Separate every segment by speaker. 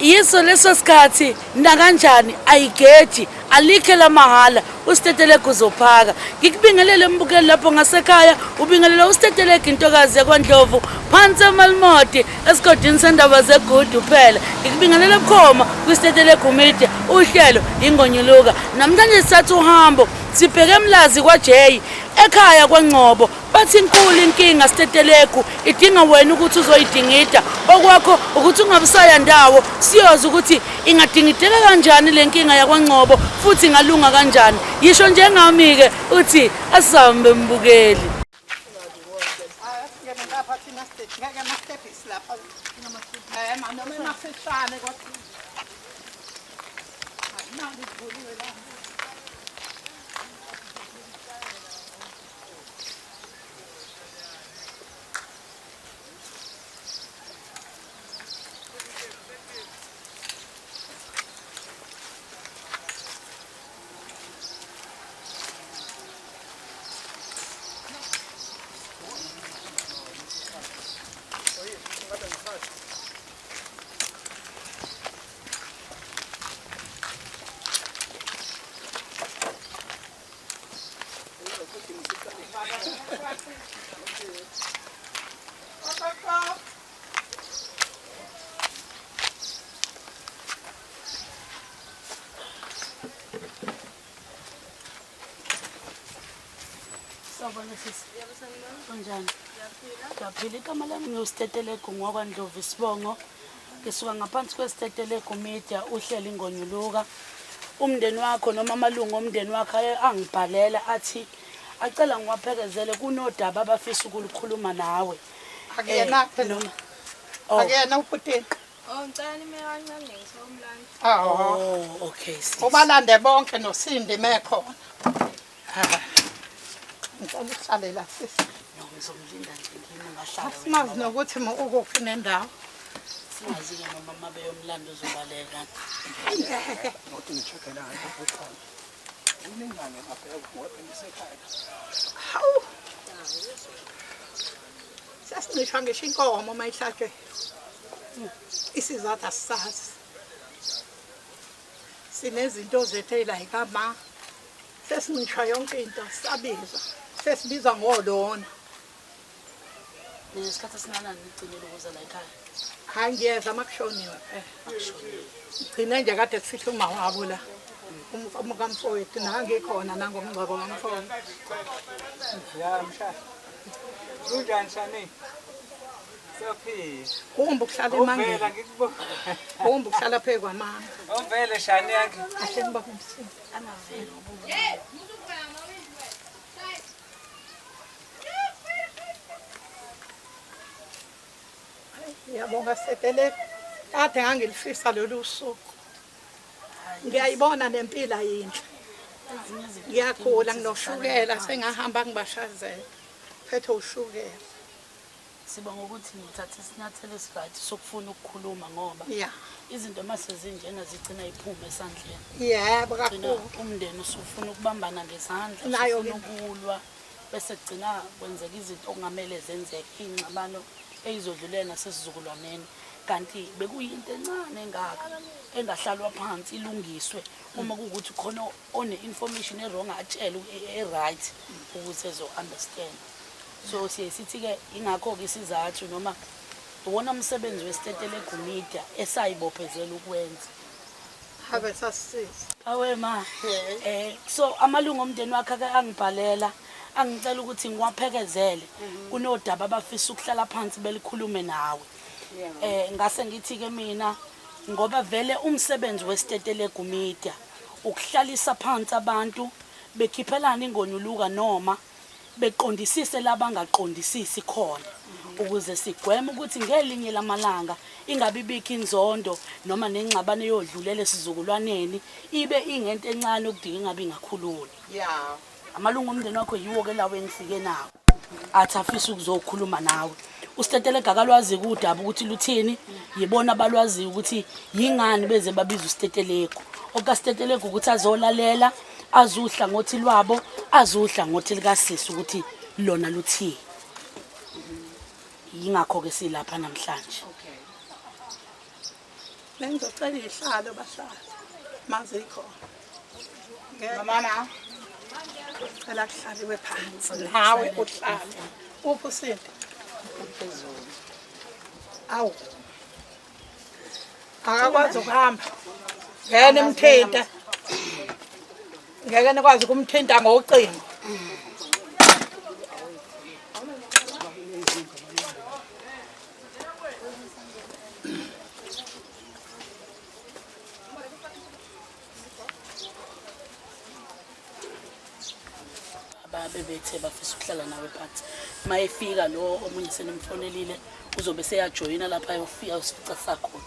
Speaker 1: Yiso leso sikhathi nakanjani ayigeji alikho lamahhala usitetelegu uzophaka. Ngikubingelele mbukeli lapho ngasekhaya ubingelela usitetelegu intokazi yakwaNdlovu phansi emalimodi esigodini sendaba zegudu phela. Ngikubingelele bukhoma kwisitetelegu media uhlelo ingonyuluka. Namhlanje sithatha uhambo sibheke eMlazi kwaJay ekhaya kwaNgcobo. Bathi inkulu inkinga Stetelegu idinga wena ukuthi uzoyidingida okwakho ukuthi ungabusaya ndawo siyoza ukuthi ingadingideka kanjani le nkinga yakwaNgcobo futhi ingalunga kanjani yisho njengami-ke uthi asambe mbukeli. Sawubona sisi. Unjani? Ngiyaphila. Igama lami ngiwusitetelegu ngwakwaNdlovu isibongo. Ngisuka ngaphansi kwesitetelegu media uhleli ingonyuluka. Umndeni wakho noma amalungu omndeni wakho aye angibhalela athi acela ngiwaphekezele kunodaba abafisa ukulukhuluma nawe.
Speaker 2: Akuyena
Speaker 1: Eh,
Speaker 2: phela.
Speaker 1: noma Oh.
Speaker 2: Akuyena uPutin.
Speaker 3: Oh, ngicela nime kancane ngisomlando.
Speaker 2: Oh.
Speaker 1: Oh, okay sis.
Speaker 2: Ubalande bonke noSindi mekhona. Ah. Ngicela uhlale la sisi.
Speaker 1: No, ngizomlinda nje ngimi ngahlala. wena
Speaker 2: Asimazi
Speaker 1: ngoba
Speaker 2: nokuthi ukuphi nendawo.
Speaker 1: Singazi-ke noma uma beyomlando uzobaleka.
Speaker 2: Ngeke.
Speaker 4: Ngokuthi ngi-check-e la ukhona. Unengane ngabheka ngoba ngisekhaya.
Speaker 2: Hawu. Sesincishwa ngisho inkomo uma ihlatshwe. Isizathu asisazi. Sinezinto zethu ey'la kama. Sesincishwa yonke into sabizwa. Sesibizwa ngolona.
Speaker 1: Ninesikhathi esinganani nigcinile ukuza la ekhaya?
Speaker 2: Hayi ngiyeza uma kushoniwe phela.
Speaker 1: Akushoniwe.
Speaker 2: Gcine nje kade kufihle uma wabo la. Umkamfowethu nangikhona nangomngcwabo kamfowethu.
Speaker 5: Ya mshana. Kunjani Shani? Siyaphila.
Speaker 2: Kumbe ukuhlala
Speaker 5: Ovela
Speaker 2: emangeni.
Speaker 5: ngikubona.
Speaker 2: Kumbe ukuhlala phezu kwamanga.
Speaker 5: Ovele Shani yakhe.
Speaker 2: Kahle ngiba kumsini.
Speaker 1: Angaveli ububi.
Speaker 2: Ngiyabonga Setele. Kade ngangilifisa lolu suku. Ngiyayibona nempilo ayinhle.
Speaker 1: Ezinye izinto
Speaker 2: Ngiyakhula
Speaker 1: zidinga ukuthi
Speaker 2: nginoshukela
Speaker 1: zihlale phansi.
Speaker 2: sengahamba ngibashazela. Phethe ushukela.
Speaker 1: Sibonga ukuthi ngithathe isinyathelo esi-right sokufuna ukukhuluma ngoba
Speaker 2: Yeah.
Speaker 1: izinto mase zinjena zigcina iphume esandleni.
Speaker 2: Yebo
Speaker 1: Gcina
Speaker 2: kakhulu.
Speaker 1: umndeni usufuna ukubambana ngezandla,
Speaker 2: Nayo
Speaker 1: usufuna
Speaker 2: ke.
Speaker 1: ukulwa bese kugcina kwenzeka izinto okungamele zenzeke, iy'ngxabano ey'zodlulela nasesizukulwaneni. Kanti bekuyinto encane engaka engahlalwa phansi ilungiswe uma kuwukuthi khona one-information e-wrong atshele e-right ukuze ezo-understand. So siye sithi-ke ingakho-ke isizathu noma iwona msebenzi wesitetelegu media esayibophezela ukwenza.
Speaker 2: Habe sasisiza.
Speaker 1: Awe ma. So amalungu omndeni wakhe ake angibhalela angicela ukuthi ngiwaphekezele kunodaba abafisa ukuhlala phansi belikhulume nawe. Ngase ngithi ke mina ngoba vele umsebenzi wesitetelegu media ukuhlalisa phansi abantu bekhiphelana ingonyuluka noma beqondisise labangaqondisisi khona ukuze sigweme ukuthi ngelinye lamalanga ingabe ibikho inzondo noma nengxabano eyodlulela esizukulwaneni ibe ingento encane okudinga ingabe ingakhululwa.
Speaker 2: Yeah.
Speaker 1: Amalungu omndeni wakho yiwo ke lawo engifike nawo athi afisa ukuzokhuluma nawe. Usitetelegu akalwazi udaba ukuthi luthini, yibona abalwaziyo ukuthi yingani beze babiza usitetelegu. Okasitetelegu ukuthi azolalela azuhlangothi lwabo, azuhlangothi likasisi ukuthi lona luthini. Yingakho ke silapha namhlanje.
Speaker 2: Okay. Bengizocela izihlalo bahlale mazikhona. Ngeke
Speaker 4: Mama.
Speaker 2: cela kuhlaliwe phansi nawe uhlale. Uphi uSindi? Awu. Akakwazi ukuhamba. Ngeke nimthinte. Ngeke nikwazi ukumthinta ngocingo.
Speaker 1: Ababebethe bafisa ukuhlala nawe phansi. Uma efika lo omunye senimfonelile uzobe seyajoyina lapha ayofika usifica sakhona.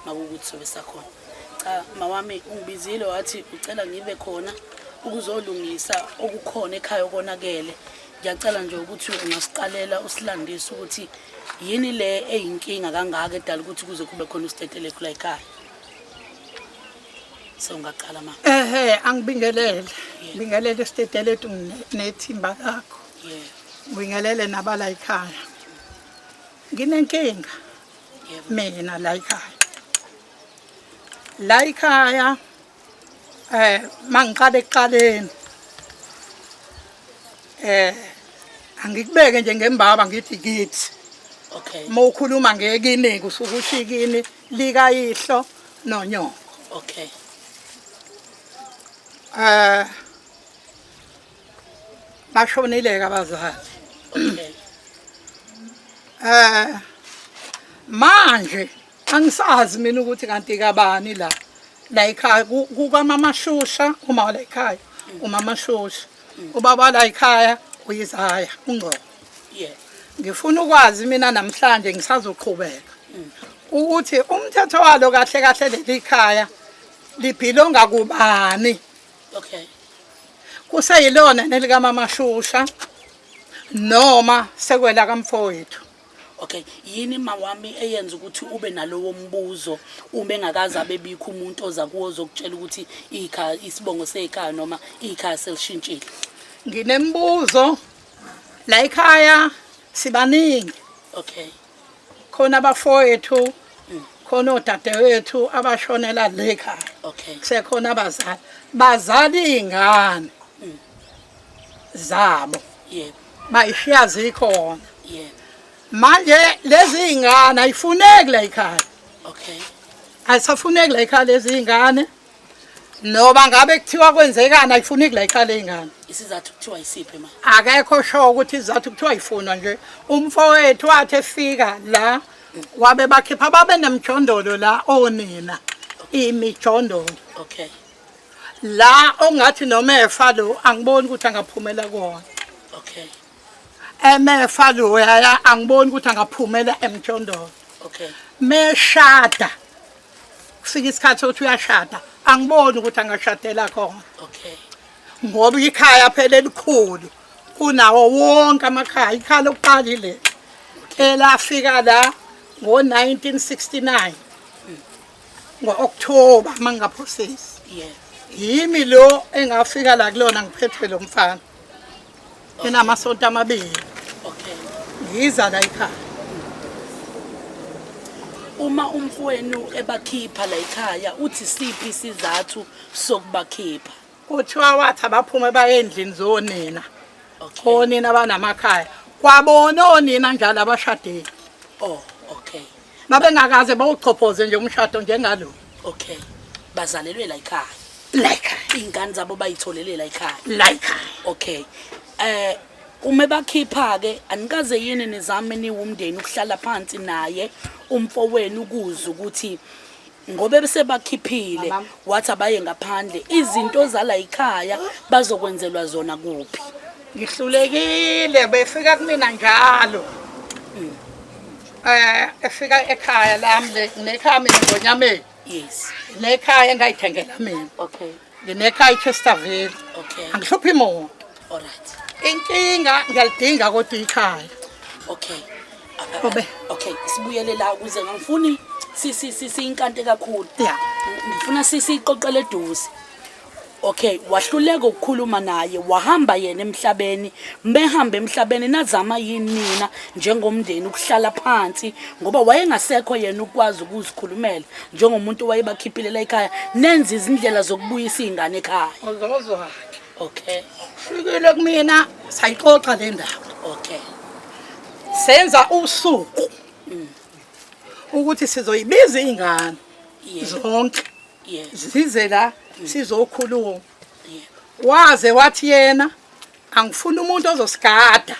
Speaker 1: Makuwukuthi sobe sakhona. Cha mawami ungibizile wathi ucela ngibe khona ukuzolungisa okukhona ekhaya okonakele. Ngiyacela nje ukuthi ungasiqalela usilandise ukuthi yini le eyinkinga kangaka edala ukuthi kuze kube khona usitetelekhu la ekhaya. Sewungaqala ma.
Speaker 2: Ehhe angibingelele. Ngibingelele isitetelethu nethimba lakho.
Speaker 1: Yebo.
Speaker 2: Ngibingelele nabala ekhaya. Nginenkinga
Speaker 1: Yebo.
Speaker 2: mina la ekhaya. La ekhaya mangiqala ekuqaleni angikubeke nje ngembaba ngithi kithi.
Speaker 1: Okay.
Speaker 2: Uma ukhuluma ngekini kusuke usho ikini likayihlo nonyoko.
Speaker 1: Okay.
Speaker 2: Bashonile ke abazali.
Speaker 1: Okay.
Speaker 2: Manje angisazi mina ukuthi kanti kabani la. La ekhaya kukamama Shusha, uma la ekhaya, umama Shusha. Ubaba la ekhaya uyizaya uNgcobo.
Speaker 1: Yeah.
Speaker 2: Ngifuna ukwazi mina namhlanje ngisazoqhubeka ukuthi umthetho walo kahle kahle leli khaya libhilonga kubani.
Speaker 1: Okay.
Speaker 2: Kuseyilona nelikamama Shusha noma sekwela kamfowethu.
Speaker 1: Okay, yini mawami eyenza ukuthi ube nalowo mbuzo uma engakaze abebikho umuntu oza kuwo ozokutshela ukuthi ikhaya isibongo sekhaya noma ikhaya selishintshile?
Speaker 2: Nginembuzo la ekhaya sibaningi.
Speaker 1: Okay.
Speaker 2: Khona abafowethu, khona odadewethu abashonela le ekhaya.
Speaker 1: Okay.
Speaker 2: Kusekhona abazali. Bazali izingane zabo.
Speaker 1: Yebo.
Speaker 2: Bayishiya zikhona.
Speaker 1: Yebo.
Speaker 2: Manje lezi izingane ayifuneki la ekhaya.
Speaker 1: Okay.
Speaker 2: Ayisafuneki la ekhaya lezi izingane. Noba ngabe kuthiwa kwenzekani ayifuneki la ekhaya ley'ngane.
Speaker 1: Isizathu kuthiwa isiphi ma?
Speaker 2: Akekho sure ukuthi isizathu kuthiwa ifunwa nje. Umfowethu wathi efika la wabe bakhipha babe nemijondolo la onina. Imijondolo.
Speaker 1: Okay.
Speaker 2: La ongathi noma efa lo angiboni ukuthi angaphumela kuwona.
Speaker 1: Okay.
Speaker 2: Emefa lo yaya angiboni ukuthi angaphumela emjondolo.
Speaker 1: Okay.
Speaker 2: Meshada. Kufika isikhathi sokuthi uyashada angiboni ukuthi angashadela khona.
Speaker 1: Okay.
Speaker 2: Ngoba ikhaya phela elikhulu kunawo wonke amakhaya, ikhaya lokuqala ile elafika la ngo-1969 ngo-October mangingaphosisi.
Speaker 1: Yeah.
Speaker 2: Yimi lo engafika la kulona ngiphethe lo mfana enamasonto amabili.
Speaker 1: Okay.
Speaker 2: Ngiza la ekhaya.
Speaker 1: Uma umfowenu ebakhipha la ekhaya uthi siphi isizathu sokubakhipha?
Speaker 2: Kuthiwa wathi abaphume baye endlini zonina.
Speaker 1: Okay.
Speaker 2: Onina banamakhaya. Kwabona onina njalo abashadile.
Speaker 1: Oh, okay.
Speaker 2: Babengakaze bawuchophoze nje umshado njengalo.
Speaker 1: Okay. Bazalelwe la ekhaya.
Speaker 2: La ekhaya.
Speaker 1: Iy'ngane zabo bayitholele la ekhaya.
Speaker 2: La ekhaya.
Speaker 1: Okay. Uma bakhipha ke anikaze yini nizame niwumndeni ukuhlala phansi naye umfowenu ukuze ukuthi ngoba besebakhiphile wathi abaye ngaphandle izinto zala ekhaya bazokwenzelwa zona kuphi?
Speaker 2: Ngihlulekile befika kumina njalo. Efika ekhaya lami le nginekhaya mina ngonyameni.
Speaker 1: Yes.
Speaker 2: Nginekhaya engayithengela mina.
Speaker 1: Okay.
Speaker 2: Nginekhaya eChesterville.
Speaker 1: Okay.
Speaker 2: Angihluphi imoto.
Speaker 1: All right.
Speaker 2: Inkinga ngiyalidinga kodwa ikhaya.
Speaker 1: Okay.
Speaker 2: Obe.
Speaker 1: Okay, sibuyele la ukuze ngangifuni siyinkante kakhulu.
Speaker 2: Yeah.
Speaker 1: Ngifuna siyiqoqele eduze. Okay, wahluleka ukukhuluma naye, wahamba yena emhlabeni. Behamba emhlabeni nazama yini nina njengomndeni ukuhlala phansi ngoba wayengasekho yena ukwazi ukuzikhulumela njengomuntu owayebakhiphile la ekhaya, nenza izindlela zokubuyisa iy'ngane ekhaya.
Speaker 2: Uzozwa-ke.
Speaker 1: Okay.
Speaker 2: Fikile kumina sayixoxa le ndaba.
Speaker 1: Okay.
Speaker 2: Senza usuku ukuthi sizoyibiza iy'ngane zonke. Zize la sizokhuluma. Waze wathi yena angifuni umuntu ozosigada.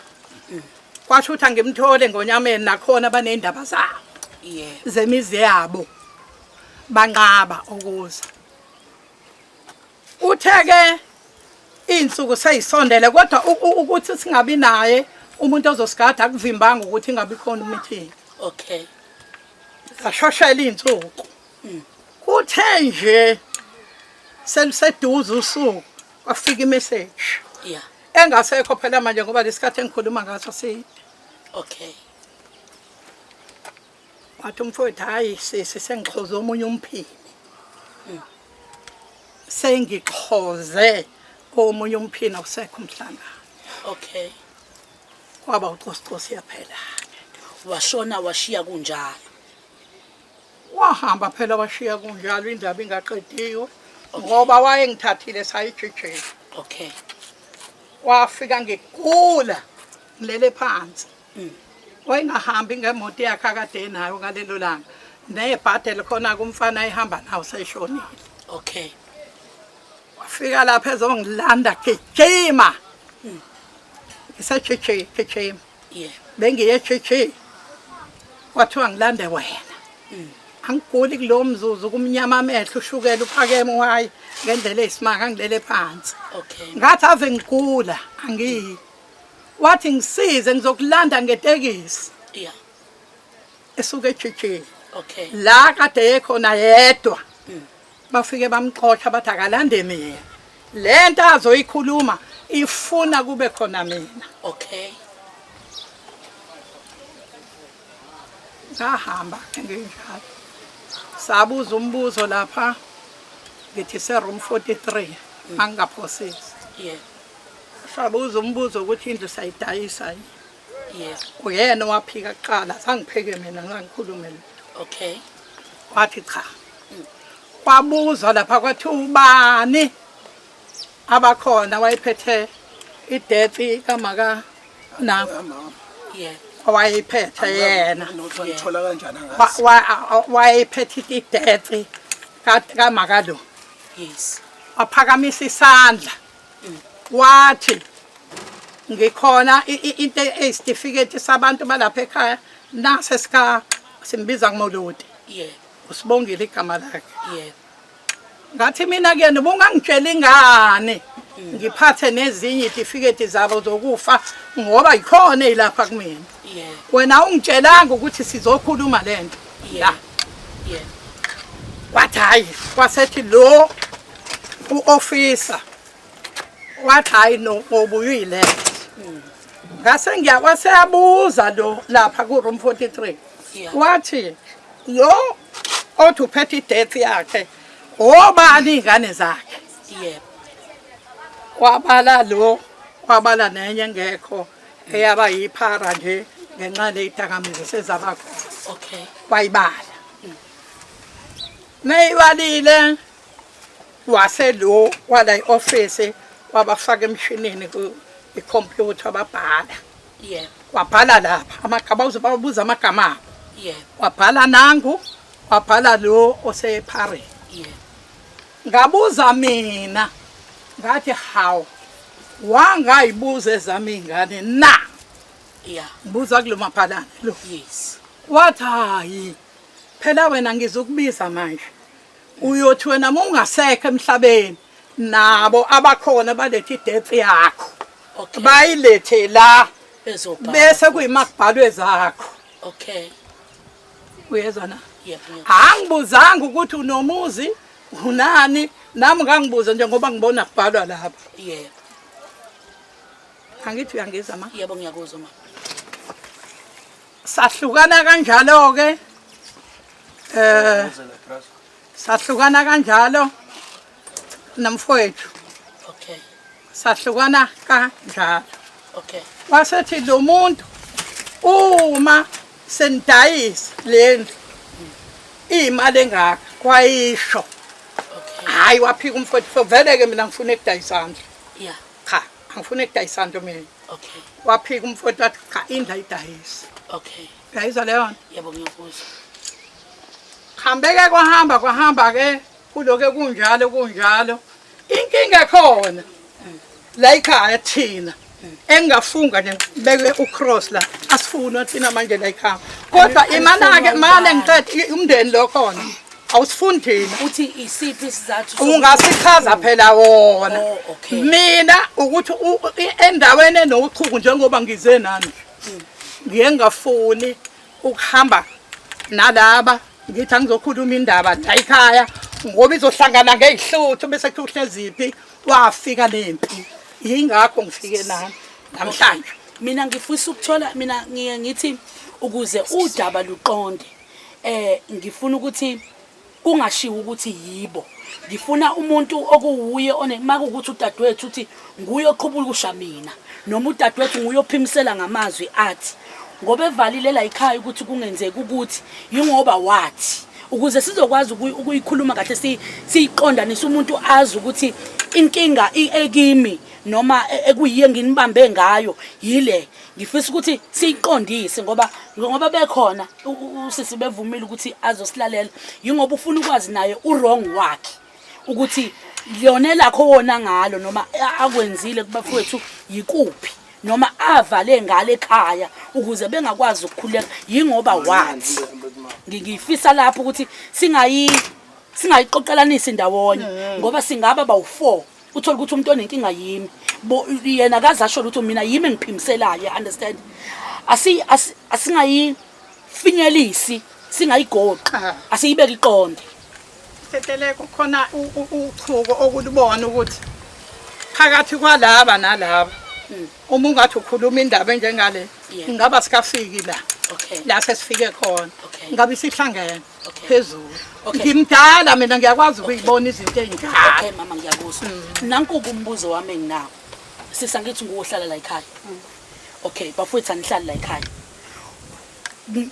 Speaker 2: Kwasho ukuthi angimthole ngonyameni nakhona banezindaba zabo. Zemizi yabo. Banqaba ukuza. Uthe ke insuku seyisondele kodwa ukuthi singabi naye umuntu ozosigada akuvimbanga ukuthi ingabi khona meeting.
Speaker 1: Okay.
Speaker 2: Zashoshela insuku. Kuthe nje seluseduze usuku kwafika imessage.
Speaker 1: Yeah.
Speaker 2: Engasekho phela manje ngoba lesikhathi engikhuluma ngaso side.
Speaker 1: Okay.
Speaker 2: Wathi umfowethu hayi sisi sengixhoze omunye umphini. Sengixhoze omunye umphini awusekho umhlangano.
Speaker 1: Okay.
Speaker 2: Kwaba ucosicosi yaphela.
Speaker 1: Washona washiya kunjalo.
Speaker 2: Wahamba phela washiya kunjalo indaba ingaqediwe ngoba wayengithathile sayijijela.
Speaker 1: Okay.
Speaker 2: Wafika ngigula ngilele phansi. Wayengahambi ngemoto yakhe akade enayo ngalelo langa. Nebhade likhona kumfana ehamba nawo seshonile.
Speaker 1: Okay.
Speaker 2: Wafika lapha ezongilanda gijima. Ngisejiji gijima.
Speaker 1: Yeah.
Speaker 2: Bengiye jiji. Kwathiwa ngilande wena. Angiguli kulowo mzuzu kumnyama amehlo ushukela uphakeme uhayi ngendlela eyisimanga ngilele phansi.
Speaker 1: Okay.
Speaker 2: Ngathi ave ngigula angiyi. Wathi ngisize ngizokulanda ngetekisi.
Speaker 1: Yeah.
Speaker 2: Esuke ejijini.
Speaker 1: Okay.
Speaker 2: La kade ekhona yedwa. Bafike bamxoxa bathi akalande mina. Lento azoyikhuluma ifuna kube khona mina.
Speaker 1: Okay.
Speaker 2: Ngahamba nginjalo. Sabuza umbuzo lapha ngithi se room 43 angingaphosisi.
Speaker 1: Yeah.
Speaker 2: Sabuza umbuzo ukuthi indlu sayidayisa yini.
Speaker 1: Yeah.
Speaker 2: Uyena owaphika kuqala, zangipheke mina ngangikhulume lutho.
Speaker 1: Okay.
Speaker 2: Wathi cha. Kwabuzwa lapha kwathi ubani abakhona wayephethe idethi kamaka na
Speaker 1: Yeah.
Speaker 2: wayephethe yena.
Speaker 4: Ngithola kanjani angazi.
Speaker 2: Wayephethe idethi kamaka lo.
Speaker 1: Yes.
Speaker 2: Waphakamisa isandla. Wathi ngikhona into eyisitifiketi sabantu balapha ekhaya nase sika simbiza ngomolodi.
Speaker 1: Yeah.
Speaker 2: Usibongile igama lakhe.
Speaker 1: Yeah.
Speaker 2: Ngathi mina kuyena ubungangitshela ingane ngiphathe nezinye izitifiketi zabo zokufa ngoba yikhona ezilapha kumina.
Speaker 1: Yeah.
Speaker 2: Wena ungitshelanga ukuthi sizokhuluma lento.
Speaker 1: Yeah. Yeah.
Speaker 2: Wathi hayi wasethi lo uofficer wathi hayi no ngoba uyilethe. Ngase ngiyawaseyabuza lo lapha ku room 43.
Speaker 1: Yeah.
Speaker 2: Wathi lo othi uphethe ideath yakhe obani ingane zakhe.
Speaker 1: Yeah.
Speaker 2: Wabala lo wabala nenye engekho eyaba yiphara nje ngenxa leyidakamizwa sezaba khona.
Speaker 1: Okay.
Speaker 2: Wayibala. Meyibalile wase lo wala ioffice wabafaka emshinini ku ikhompyutha babhala.
Speaker 1: Yeah.
Speaker 2: Wabhala lapha amagama uzobabuza amagama abo.
Speaker 1: Yeah.
Speaker 2: Wabhala nangu wabhala lo oseParis.
Speaker 1: Yeah.
Speaker 2: Ngabuza mina ngathi hawu wangayibuza ezami ingane na?
Speaker 1: Yeah.
Speaker 2: Ngibuza kulo mabhalane lo.
Speaker 1: Yes.
Speaker 2: Wathi hayi phela wena ngizokubiza manje. Uyothi wena mungasekho emhlabeni nabo abakhona balethe ideath yakho.
Speaker 1: Okay.
Speaker 2: Bayilethe la
Speaker 1: Bezobhala.
Speaker 2: bese kuyimakubhalwe zakho.
Speaker 1: Okay.
Speaker 2: Uyezwa na?
Speaker 1: Yep. Yep.
Speaker 2: Angibuzanga ukuthi unomuzi unani nami ngangibuza nje ngoba ngibona kubhalwa lapha.
Speaker 1: Yep.
Speaker 2: Angithi uyangizwa ma?
Speaker 1: Yebo ngiyakuzwa ma.
Speaker 2: Sahlukana kanjalo ke. Sahlukana kanjalo. Nomfowethu.
Speaker 1: Okay.
Speaker 2: Sahlukana kanjalo.
Speaker 1: Okay.
Speaker 2: Wasethi lo muntu uma senidayisa lendlu imali engaka kwayisho.
Speaker 1: Okay.
Speaker 2: Hayi waphika umfowethu so vele ke mina ngifuna ekudayisa ndlu.
Speaker 1: Yeah.
Speaker 2: Cha, angifuni ekudayisa ndlu mina.
Speaker 1: Okay.
Speaker 2: Waphika umfowethu wathi cha indlu ayidayisi.
Speaker 1: Okay.
Speaker 2: Uyayizwa leyo nto?
Speaker 1: Yebo ngiyakuzwa.
Speaker 2: Hambeke kwahamba kwahamba ke kuloke kunjalo kunjalo. Inkinga ekhona la ekhaya thina engingafunga nje ngibeke ucross la asifuni thina manje la ekhaya. Kodwa imana-ke male ngiqede umndeni lo khona awusifuni thina.
Speaker 1: Uthi isiphi isizathu?
Speaker 2: Ungasichaza phela wona.
Speaker 1: Oh, okay.
Speaker 2: Mina ukuthi endaweni enochuku njengoba ngize nani ngiye ngingafuni ukuhamba nalaba ngithi angizokhuluma indaba la ekhaya ngoba izohlangana ngezihluthu bese kuthiwa uhleziphi wafika nempi yingakho ngifike nami namhlanje.
Speaker 1: Mina ngifisa ukuthola, mina ngiye ngithi ukuze udaba luqonde ngifuna ukuthi kungashiwo ukuthi yibo, ngifuna umuntu okuwuye one makuwukuthi udadewethu uthi nguye oqhubula ukusha mina noma udadewethu nguye ophimisela ngamazwi athi ngoba evalile la ekhaya ukuthi kungenzeki ukuthi yingoba wathi, ukuze sizokwazi ukuyikhuluma kahle siyiqondanise umuntu azi ukuthi inkinga ekimi noma ekuyiye nginibambe ngayo yile. Ngifisa ukuthi siyiqondise ngoba bekhona usisi bevumile ukuthi azosilalela, yingoba ufuna ukwazi naye uwrong wakhe ukuthi lona lakho wona ngalo noma akwenzile kubafowethu yikuphi noma avale ngale ekhaya ukuze bengakwazi ukukhuleka yingoba wathi. Ngifisa lapho ukuthi singayiqoqelanisi ndawonye ngoba singaba bawu4 uthola ukuthi umuntu onenkinga yimi yena akaze asho ukuthi mina yimi engiphimiselayo, understand? Asingayifinyelisi, singayigoqi, asiyibeke iqonde.
Speaker 2: Seteleko khona uchuko okulubona ukuthi phakathi kwalaba nalaba uma ungathi ukhuluma indaba enjengale ingaba sikafiki la la sesifike khona ngabe isihlangene phezulu. Ngimdala mina ngiyakwazi ukuyibona izinto ezinjalo.
Speaker 1: Okay mama ngiyakuzwa. Nanku umbuzo wami enginawo. Sisa ngithi nguwohlala la ekhaya. Okay bafowethu anihlali la ekhaya.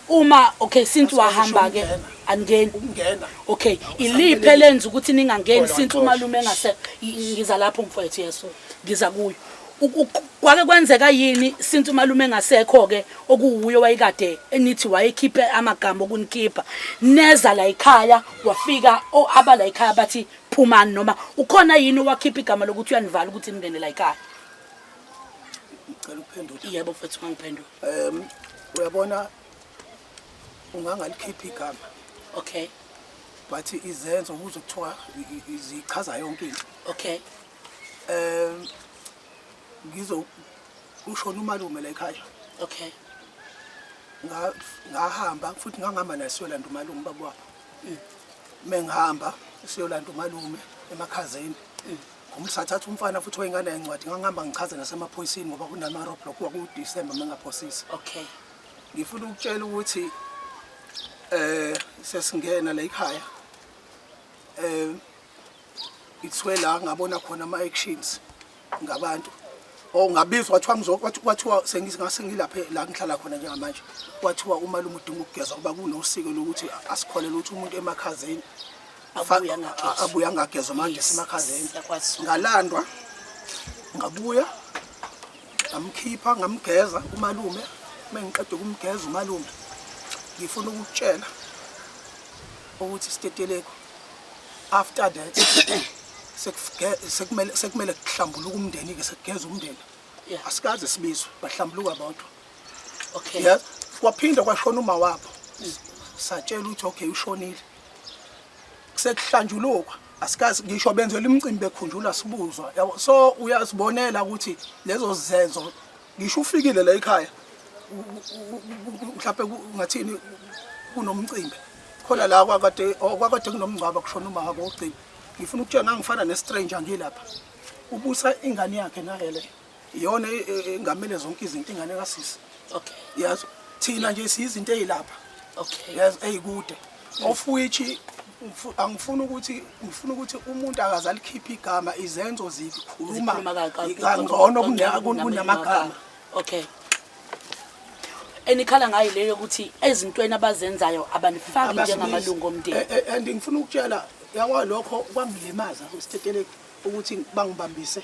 Speaker 1: Uma okay since wahamba ke aningeni.
Speaker 4: Ukungena.
Speaker 1: Okay iliphe lenza ukuthi ningangeni since umalume engase ngiza lapho mfowethu yeso ngiza kuyo. Kwake kwenzeka yini since umalume engasekho ke okuwuye wayekade enithi wayekhiphe amagama okunikhipha neza la ekhaya wafika abala ekhaya bathi phumani noma ukhona yini owakhipha igama lokuthi uyanivala ukuthi ningene la ekhaya?
Speaker 4: Ngicela ukuphendula.
Speaker 1: Yebo mfethu ungangiphendula.
Speaker 4: Uyabona ungangalikhipha igama.
Speaker 1: Okay.
Speaker 4: But izenzo ukuze kuthiwa izichaza yonke into.
Speaker 1: Okay.
Speaker 4: Ngizo ushona umalume la ekhaya.
Speaker 1: Okay.
Speaker 4: Ngahamba futhi ngangihamba naye siyolanda umalume baba wabo. Mengihamba siyolanda umalume emakhazeni. Ngumsathatha umfana futhi wayengane yancwadi ngangihamba ngichaza nasemaphoyiseni ngoba kunama roadblock kwaku December mengaphosisi.
Speaker 1: Okay.
Speaker 4: Ngifuna ukutshela ukuthi sesingena la ekhaya. Ithwe la ngabona khona ama actions ngabantu. Ngabizwa kwathiwa kwathiwa sengingase ngilaphe la ngihlala khona njengamanje. Kwathiwa umalume udinga ukugezwa kuba kunosiko lokuthi asikholele ukuthi umuntu emakhazeni
Speaker 1: Abuye angagezwa.
Speaker 4: Abuye angagezwa manje
Speaker 1: Yes,
Speaker 4: semakhazeni.
Speaker 1: siyakwazi.
Speaker 4: Ngalandwa ngabuya ngamkhipha ngamgeza umalume. Mengiqeda ukumgeza umalume ngifuna ukukutshela ukuthi Steteleko after that sekumele kuhlambuluke umndeni ke sekugeza umndeni. Asikaze sibizwe bahlambuluka bodwa.
Speaker 1: Okay.
Speaker 4: Yes, kwaphinda kwashona uma wabo. Satshela ukuthi okay ushonile. Sekuhlanjulukwa asikaze ngisho benzela imicimbi bekhunjulwa sibuzwa. Yabo, so uyazibonela ukuthi lezo zenzo ngisho ufikile la ekhaya mhlawumbe ungathini kunomcimbi khona la kwakade kunomngcwabo kushona uma wabo ogcina. Ngifuna ukutshela ngangifana nestranger ngilapha. Ubusa ingane yakhe naye le. Iyona engamele zonke izinto ingane kasisi.
Speaker 1: Okay.
Speaker 4: Yes, thina nje siyizinto ezilapha.
Speaker 1: Okay.
Speaker 4: Yes, ezikude. Of which Angifuni ukuthi, ngifuna ukuthi umuntu akaze alikhiphe igama, izenzo zikhuluma
Speaker 1: Zikhuluma
Speaker 4: kangcono kunamagama.
Speaker 1: Okay, enikhala ngayo leyo ukuthi ezintweni abazenzayo abanifaki
Speaker 4: Abasibizi.
Speaker 1: njengamalungu omndeni.
Speaker 4: And ngifuna ukutshela yakwa lokho kwangilimaza usiteteleki ukuthi bangibambise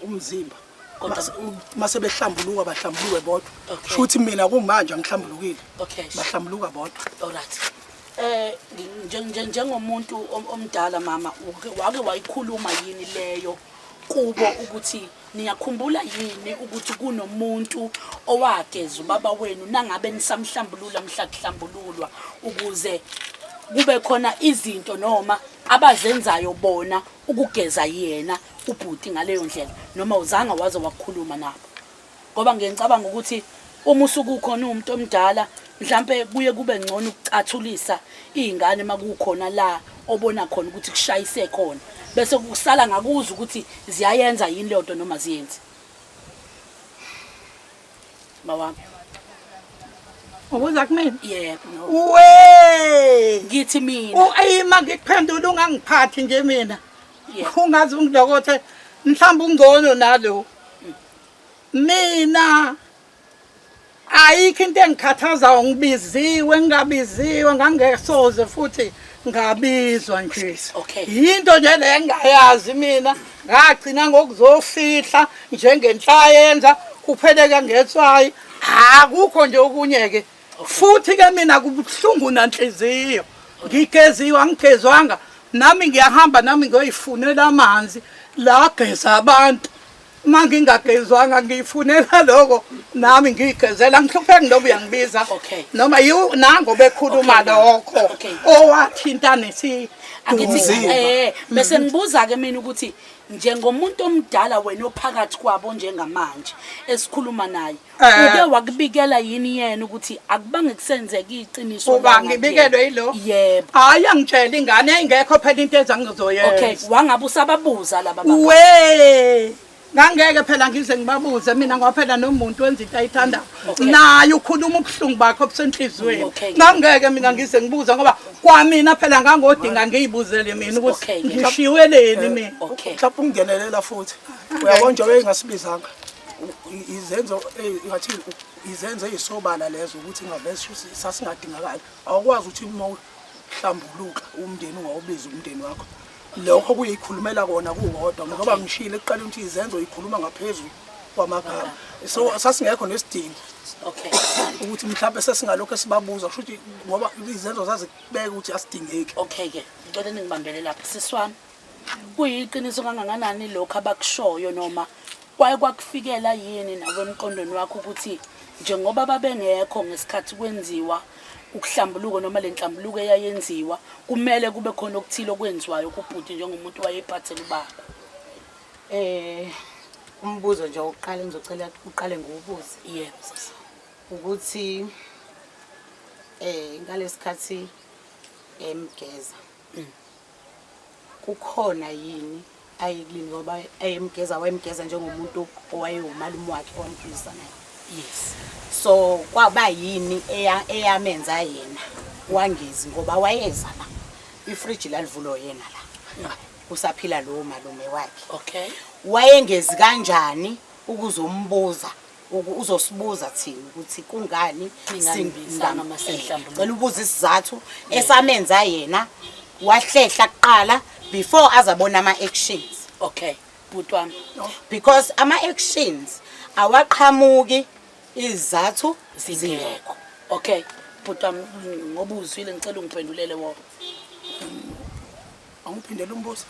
Speaker 4: umzimba.
Speaker 1: Kodwa-
Speaker 4: Mase behlambuluka bahlambuluke bodwa.
Speaker 1: Okay.
Speaker 4: Shuthi mina kumanje angihlambulukile.
Speaker 1: Okay.
Speaker 4: Bahlambuluka bodwa.
Speaker 1: Alright. Njengomuntu omdala mama, wake wayikhuluma yini leyo kubo ukuthi niyakhumbula yini ukuthi kunomuntu owageza ubaba wenu nangabe nisamhlambulula mhla kuhlambululwa, ukuze kube khona izinto noma abazenzayo bona ukugeza yena ubhuti ngaleyo ndlela, noma uzange waze wakhuluma nabo? Ngoba ngiyacabanga ukuthi uma usuke ukhona umuntu omdala, mhlampe kuye kube ngcono ukucathulisa iy'ngane uma kukhona la obona khona ukuthi kushayise khona, bese kusala ngakuzo ukuthi ziyayenza yini leyo nto noma ziyenzi. Mawami.
Speaker 2: Ubuza kumina?
Speaker 1: Yebo.
Speaker 2: We!
Speaker 1: Ngithi mina.
Speaker 2: Uyima ngikuphendula ungangiphathi nje mina.
Speaker 1: Yebo.
Speaker 2: Ungaze ungilokothe mhlawumbe ungcono nalo. Mina ayikho into engikhathazayo, ngibiziwe ngingabiziwe, ngangesoze futhi ngabizwa nje.
Speaker 1: Okay.
Speaker 2: Yinto nje le engingayazi mina, ngagcina ngokuzofihla njengenhlayenza kupheleka ngetswayi, akukho nje okunye ke. Futhi ke mina kubuhlungu nanhliziyo, ngigeziwe angigezwanga, nami ngiyahamba nami ngiyoyifunela amanzi la geza abantu. Uma ngingagezwanga ngiyifunela lokho nami ngiyigezela, ngihlupheki noma uyangibiza.
Speaker 1: Okay.
Speaker 2: Noma yiwo nango bekhuluma
Speaker 1: Okay.
Speaker 2: lokho
Speaker 1: Okay.
Speaker 2: owathinta nesi
Speaker 1: Angithi
Speaker 4: Umzimba.
Speaker 1: Bese ngibuza ke mina ukuthi njengomuntu omdala wena ophakathi kwabo njengamanje esikhuluma naye, uke wakubikela yini yena ukuthi akubange kusenzeka iqiniso
Speaker 2: Uba
Speaker 1: la
Speaker 2: ngibikelwe yilo?
Speaker 1: Yebo.
Speaker 2: Hayi, angitshela ingane ayingekho phela into ezangizoyenza.
Speaker 1: Okay, wangabe usababuza laba bantu?
Speaker 2: We, ngangeke phela ngize ngibabuze mina, ngoba phela nomuntu wenza into ayithandayo.
Speaker 1: Okay.
Speaker 2: Naye ukhuluma ubuhlungu bakhe obusenhliziyweni.
Speaker 1: Okay.
Speaker 2: Ngangeke mina ngize ngibuze ngoba kwamina phela ngangodinga ngiyibuzele mina ukuthi
Speaker 1: Okay.
Speaker 2: ngishiweleni mina.
Speaker 1: Okay.
Speaker 4: Mhlawumbe ungenelela futhi. Uyabona nje bengasibizanga. Izenzo ngathi izenzo ezisobala lezo ukuthi ngavese sasingadingakali. Awukwazi ukuthi uma uhlambuluka umndeni ungawubiza umndeni wakho. Lokho kuyikhulumela kona kukodwa ngoba ngishilo ekuqaleni ukuthi izenzo ikhuluma ngaphezulu kwamagama. So sasingekho nesidingo.
Speaker 1: Okay.
Speaker 4: Ukuthi mhlawumbe sesingalokho esibabuza kusho ukuthi ngoba izenzo zazibeka ukuthi asidingeki.
Speaker 1: Okay ke, ngicela ningibambele lapha siswami. Kuyiqiniso kangakanani lokho abakushoyo noma kwaye kwakufikela yini nawe emqondweni wakho ukuthi njengoba babengekho ngesikhathi kwenziwa ukuhlambuluka noma le nhlambuluko eyayenziwa, kumele kube khona okuthile okwenziwayo kubhuti njengomuntu wayephathela ubaba?
Speaker 6: Umbuzo nje wokuqala engizocela uqale ngokubuza.
Speaker 1: Yebo, sisi.
Speaker 6: Ukuthi ngalesikhathi emgeza kukhona yini ayekulini, ngoba ayemgeza, wayemgeza njengomuntu owayewumalume wakhe owamkhulisa naye.
Speaker 1: Yes.
Speaker 6: So kwaba yini eyamenza yena wangezi, ngoba wayeza la ifriji lalivulwa yena la usaphila lowo malume wakhe.
Speaker 1: Okay.
Speaker 6: Wayengezi kanjani ukuzombuza, uzosibuza thina ukuthi kungani
Speaker 1: Ningambizanga masenhlambuluko?
Speaker 6: Cela ubuze isizathu esamenza yena wahlehla kuqala before azabona ama actions.
Speaker 1: Okay, bhuti wami.
Speaker 6: Because ama actions awaqhamuki izathu
Speaker 1: zingekho. Okay, bhuti wami, ngoba uzwile ngicela ungiphendulele wona.
Speaker 4: Angiphindele umbuzo.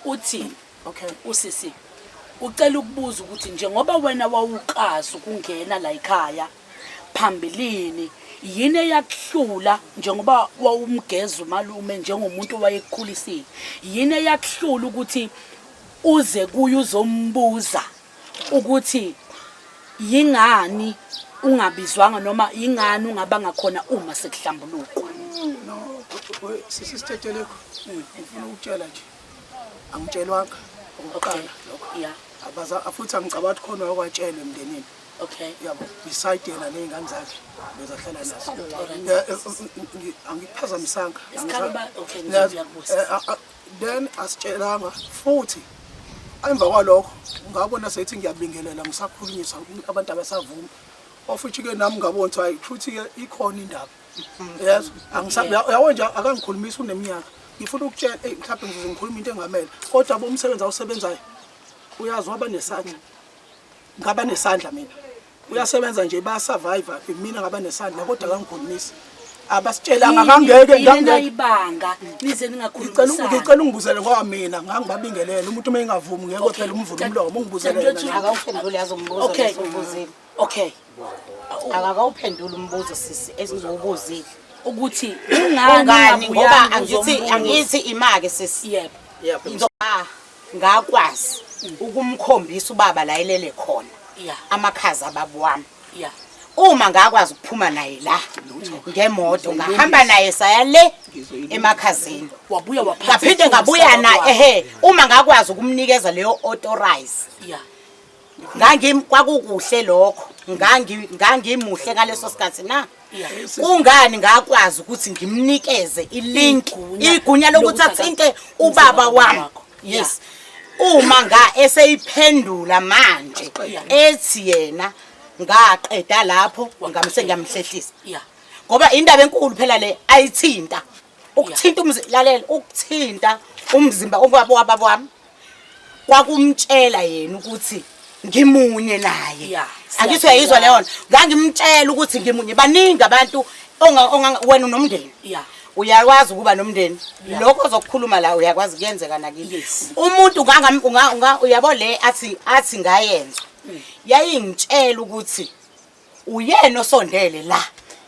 Speaker 1: Uthi
Speaker 4: Okay.
Speaker 1: Usisi ucela ukubuza ukuthi njengoba wena wawukazi ukungena la ekhaya phambilini, yini eyakuhlula njengoba wawumgeza umalume njengomuntu owayekukhulisile, yini eyakuhlula ukuthi uze kuye uzombuza ukuthi yingani ungabizwanga noma yingani ungabanga khona uma sekuhlambulukwa?
Speaker 4: No, sisi Siteteleko, ngifuna ukutshela nje, angitshelwanga okokuqala lokho.
Speaker 1: Yeah.
Speaker 4: Abaza futhi angicabanga ukuthi khona okwatshelwe emndenini.
Speaker 1: Okay.
Speaker 4: Yabo, beside yena ney'ngane zakhe bezahlala nazo. Angikuphazamisanga.
Speaker 1: Isikhalo okay, ngizokubuza.
Speaker 4: Then asitshelanga futhi emva kwalokho ngabona sethi ngiyabingelela ngisakhulunyiswa abantu abasavuma. Ofuthi-ke nami ngabona ukuthi hayi futhi-ke ikhona indaba. Yes, angisabi yabo nje akangikhulumisa uneminyaka. Ngifuna ukutshela hey mhlawumbe ngizoze ngikhuluma into engamele. Kodwa bo umsebenzi awusebenzayo uyazi waba nesandla. Ngaba nesandla mina. Uyasebenza nje bayasurvive mina ngaba nesandla kodwa akangikhulumisi. Abasitshelanga kangeke
Speaker 1: ngangeke ibanga nize ningakhulumisana.
Speaker 4: Ngicela ungibuzele ngoba mina ngangibabingelela umuntu uma engavumi ngeke phela umvule umlomo ungibuzele yena.
Speaker 6: Akawuphenduli yazi umbuzo lesubuzile.
Speaker 1: Okay.
Speaker 6: Akakawuphenduli umbuzo sisi esizowubuzile.
Speaker 1: Ukuthi kungani
Speaker 6: ngoba angithi imake sisi.
Speaker 1: Yebo.
Speaker 6: Yebo. Ngakwazi ukumkhombisa ubaba la elele khona. Amakhaza baba wami.
Speaker 1: Yeah.
Speaker 6: Uma ngakwazi ukuphuma naye la ngemoto ngahamba naye saya le emakhazeni.
Speaker 1: Wabuya waphatha.
Speaker 6: Ngaphinde ngabuya naye ehe uma ngakwazi ukumnikeza leyo authorize.
Speaker 1: Yeah.
Speaker 6: Kwakukuhle lokho. Ngangimuhle ngaleso sikhathi na. Kungani ngakwazi ukuthi ngimnikeze ilink igunya lokuthi athinte ubaba wami. Yes. Uma nga eseyiphendula manje ethi yena ngaqeda lapho ngamse ngiyamhlehlisa. Ngoba indaba enkulu phela le ayithinta. Ukuthinta umzimba lalela ukuthinta umzimba ubaba wababa wami. Kwakumtshela yena ukuthi ngimunye naye. Angithi uyayizwa leyo nto. Ngangimtshela ukuthi ngimunye baningi abantu wena unomndeni. Uyakwazi ukuba nomndeni. Lokho ozokukhuluma la uyakwazi kuyenzeka nakini. Umuntu uyabo le athi ngayenza. Yayingitshela ukuthi uyena osondele la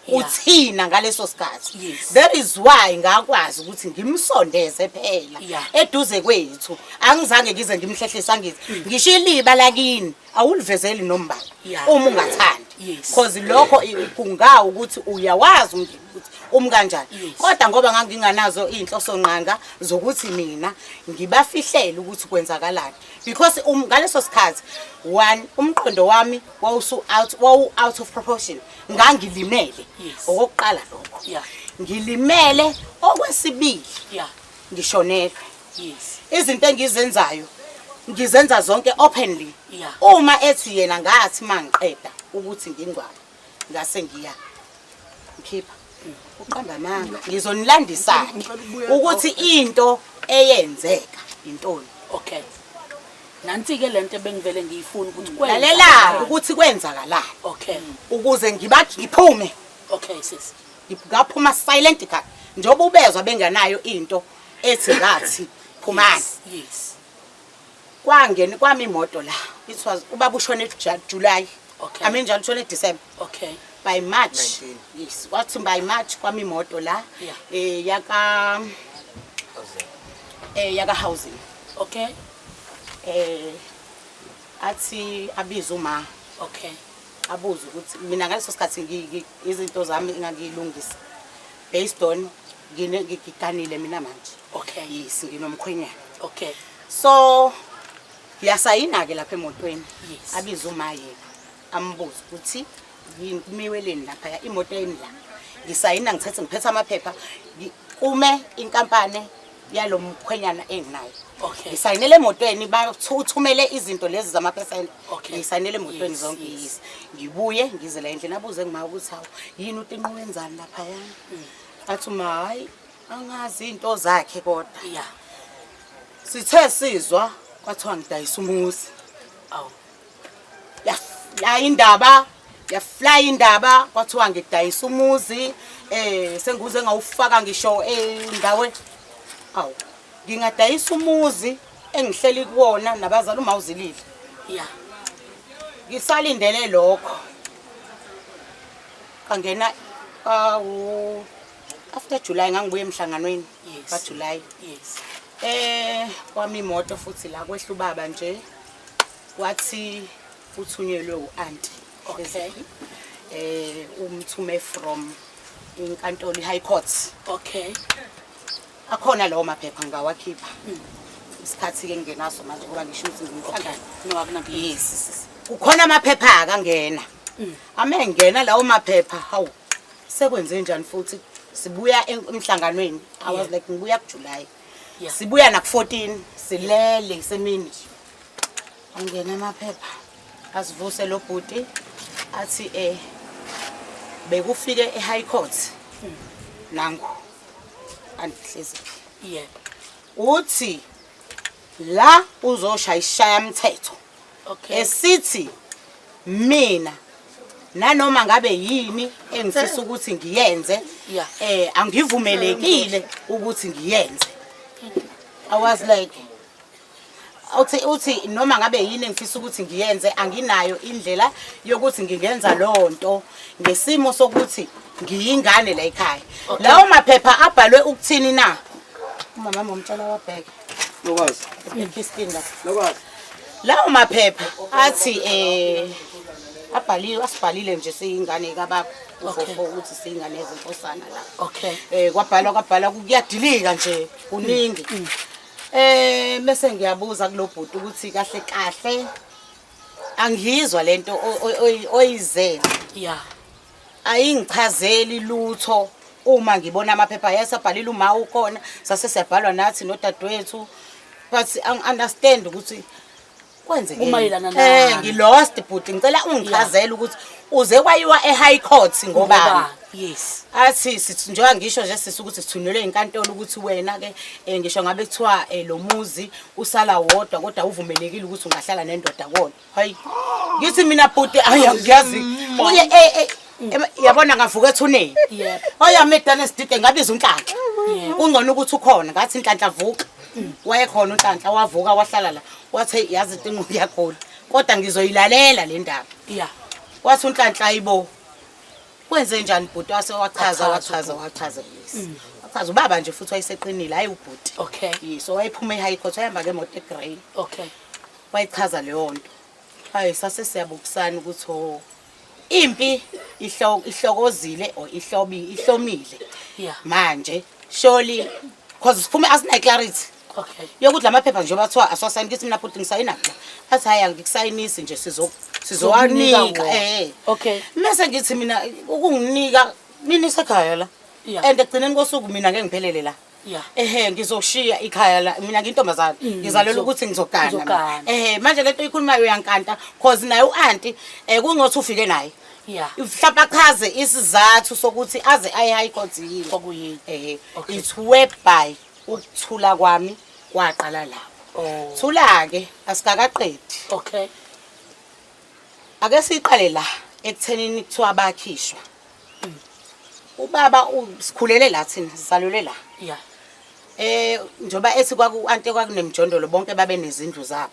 Speaker 6: uthina ngaleso sikhathi. That is why ngakwazi ukuthi ngimsondeze phela eduze kwethu. Angizange ngize ngimhlehlisa ngithi ngisho iliba lakini awulivezeli nombala uma ungathandi. Because lokho kungawu ukuthi uyawazi umndeni ukuthi umkanjani. Kodwa ngoba nganginganazo inhloso ngqanga zokuthi mina ngibafihlele ukuthi kwenzakalani. Because ngaleso sikhathi one umqondo wami wawusu out wawu out of proportion. Ngangilimele okokuqala lokho. Ngilimele okwesibili. Ngishonelwe. Izinto engizenzayo ngizenza zonke openly. Uma ethi yena ngathi mangiqeda ukuthi ngingcwabe ngase ngiya ngikhipha uqamba amanga ngizonilandisa ukuthi into eyenzeka intoni.
Speaker 1: Okay. Nansi ke lento ebengivele ngiyifuna ukuthi
Speaker 6: kwenza. Lalela ukuthi kwenzakalani.
Speaker 1: Okay.
Speaker 6: Ukuze ngiphume.
Speaker 1: Okay sis.
Speaker 6: Ngaphuma silent ka. Njengoba ubezwa benganayo into ethi ngathi phumani.
Speaker 1: Yes.
Speaker 6: Kwangena kwami imoto la. It was ubaba ushone July.
Speaker 1: Okay.
Speaker 6: I mean njalo ushone December.
Speaker 1: Okay.
Speaker 6: By March. 19. Yes, wathi by March kwami imoto la yaka yaka housing.
Speaker 1: Okay.
Speaker 6: Athi abize uma.
Speaker 1: Okay.
Speaker 6: Abuze ukuthi mina ngaleso sikhathi izinto zami ngangilungisa based on ngiganile mina manje.
Speaker 1: Okay.
Speaker 6: Yes, nginomkhwenyana.
Speaker 1: Okay.
Speaker 6: So ngiyasayina ke lapha emotweni.
Speaker 1: Yes.
Speaker 6: Abize uma yena ambuze ukuthi yini kumiweleni lapha imoto yini la. Ngisayina ngithethe ngiphethe amaphepha kume inkampani yalomkhwenyana enginayo.
Speaker 1: Okay.
Speaker 6: Ngisayinele emotweni bathumele izinto lezi zamaphesenti.
Speaker 1: Okay.
Speaker 6: Ngisayinele emotweni zonke yes. Ngibuye ngize la endlini abuze ngima ukuthi hawu yini utinqo wenzani lapha yana. Athi uma hayi angazi into zakhe kodwa.
Speaker 1: Yeah.
Speaker 6: Sithe sizwa kwathiwa ngidayisa umuzi.
Speaker 1: Awu.
Speaker 6: Ya indaba, ya fly indaba kwathiwa ngidayisa umuzi senguze ngawufaka ngisho endaweni. Awu. Ngingadayisa umuzi engihleli kuwona nabazali uma uzilile.
Speaker 1: Yeah.
Speaker 6: Ngisalindele lokho. Kangena after July ngangibuye emhlanganweni ka July.
Speaker 1: Yes.
Speaker 6: Kwami imoto futhi la kwehla ubaba nje wathi uthunyelwe uanti.
Speaker 1: Okay.
Speaker 6: Umthume from inkantolo iHigh Court.
Speaker 1: Okay.
Speaker 6: Akhona lawo maphepha ngawakhipha. Isikhathi-ke ngingenaso manje ngoba ngisho ukuthi ngimhlangano.
Speaker 1: No, akunankinga.
Speaker 6: Yes, sis. Kukhona amaphepha akangena. Ame ngena lawo maphepha, hawu. Sekwenze njani futhi sibuya emhlanganweni. I was like ngibuya kuJuly. Sibuya na ku14 silele semini nje. Angena amaphepha. Asivuse lo bhuti athi bekufike eHigh Court. Nangu. Andihlezi. Uthi la uzoshaya ishaya mthetho. Esithi mina nanoma ngabe yini engifisa ukuthi ngiyenze angivumelekile ukuthi ngiyenze. I was like uthi noma ngabe yini engifisa ukuthi ngiyenze anginayo indlela yokuthi ngingenza leyo nto ngesimo sokuthi ngiyingane la ekhaya. Lawo maphepha abhalwe ukuthini na? Umama ngomtshela wabheka.
Speaker 7: Nokwazi.
Speaker 6: Ekhistini la.
Speaker 7: Nokwazi.
Speaker 6: Lawo maphepha athi abhaliwe, asibhalile nje siyingane kababa ufofo ukuthi siyingane yezinkosana la. Kwabhalwa kuyadilika nje kuningi. Bese ngiyabuza kulobhuti ukuthi kahle kahle angiyizwa lento oyizele. Ayingichazeli lutho uma ngibona amaphepha yasabhalile uma ukhona sase siyabhalwa nathi nodadewethu, but angi understand ukuthi kwenzekeni.
Speaker 1: Kumayelana nani?
Speaker 6: Ngi-lost bhuti, ngicela ungichazele ukuthi uze kwayiwa e-High Court ngobani?
Speaker 1: Ngobani? Yes.
Speaker 6: Athi sithi njengoba ngisho nje sisi ukuthi sithunyelwe inkantolo ukuthi wena ke ngisho ngabe kuthiwa lo muzi usala wodwa kodwa uvumelekile ukuthi ungahlala nendoda kuwona. Hayi. Ngithi mina bhuti hayi angiyazi. Uye yabona ngavuka ethuneni. Hayi amedane sidide ngabiza uNhlanhla. Kungcono ukuthi ukhona ngathi Nhlanhla vuka. Wayekhona uNhlanhla wavuka wahlala la. Wathi yazi intingo ngiyagula kodwa ngizoyilalela le ndaba. Wathi uNhlanhla ayibo. Kwenze njani bhuti? Wase wachaza,
Speaker 1: Wachaza
Speaker 6: wachaza,
Speaker 1: ubhuti.
Speaker 6: wachaza, yes. Wachaza ubaba nje futhi wayeseqinile, hayi ubhuti. Yes, so wayephuma eHigh Court wayehamba ngemoto egrey. Wayichaza leyo nto. Hayi sase siyabukisana ukuthi ho impi ihlokozile or ihlomile. Manje surely because siphume asina clarity. Yokuthi lamaphepha nje bathiwa aswasayini kithi mina futhi ngisayina cha. Athi hayi angikusayinisi nje sizowanika.
Speaker 1: Sizokunika wona.
Speaker 6: Mase ngithi mina ukunginika mina isekhaya la. And ekugcineni kosuku mina ngeke ngiphelele la. Ngizoshiya ikhaya la mina ngintombazana. Ngizalelwa ukuthi ngizogana mina.
Speaker 1: Uzogana.
Speaker 6: Manje lento oyikhulumayo uyankanta cause naye u-auntie kungothi ufike naye. Mhlawumbe achaze isizathu sokuthi aze aye high court yini.
Speaker 1: Kwakuyini?
Speaker 6: It's whereby ukuthula kwami kwaqala lapho. Thula-ke asikakaqedi. Ake siqale la ekuthenini kuthiwa bakhishwa. Ubaba sikhulele la thina, sizalelwe la. Njengoba ethi kwaku-ante kwakunemjondolo bonke babe nezindlu zabo.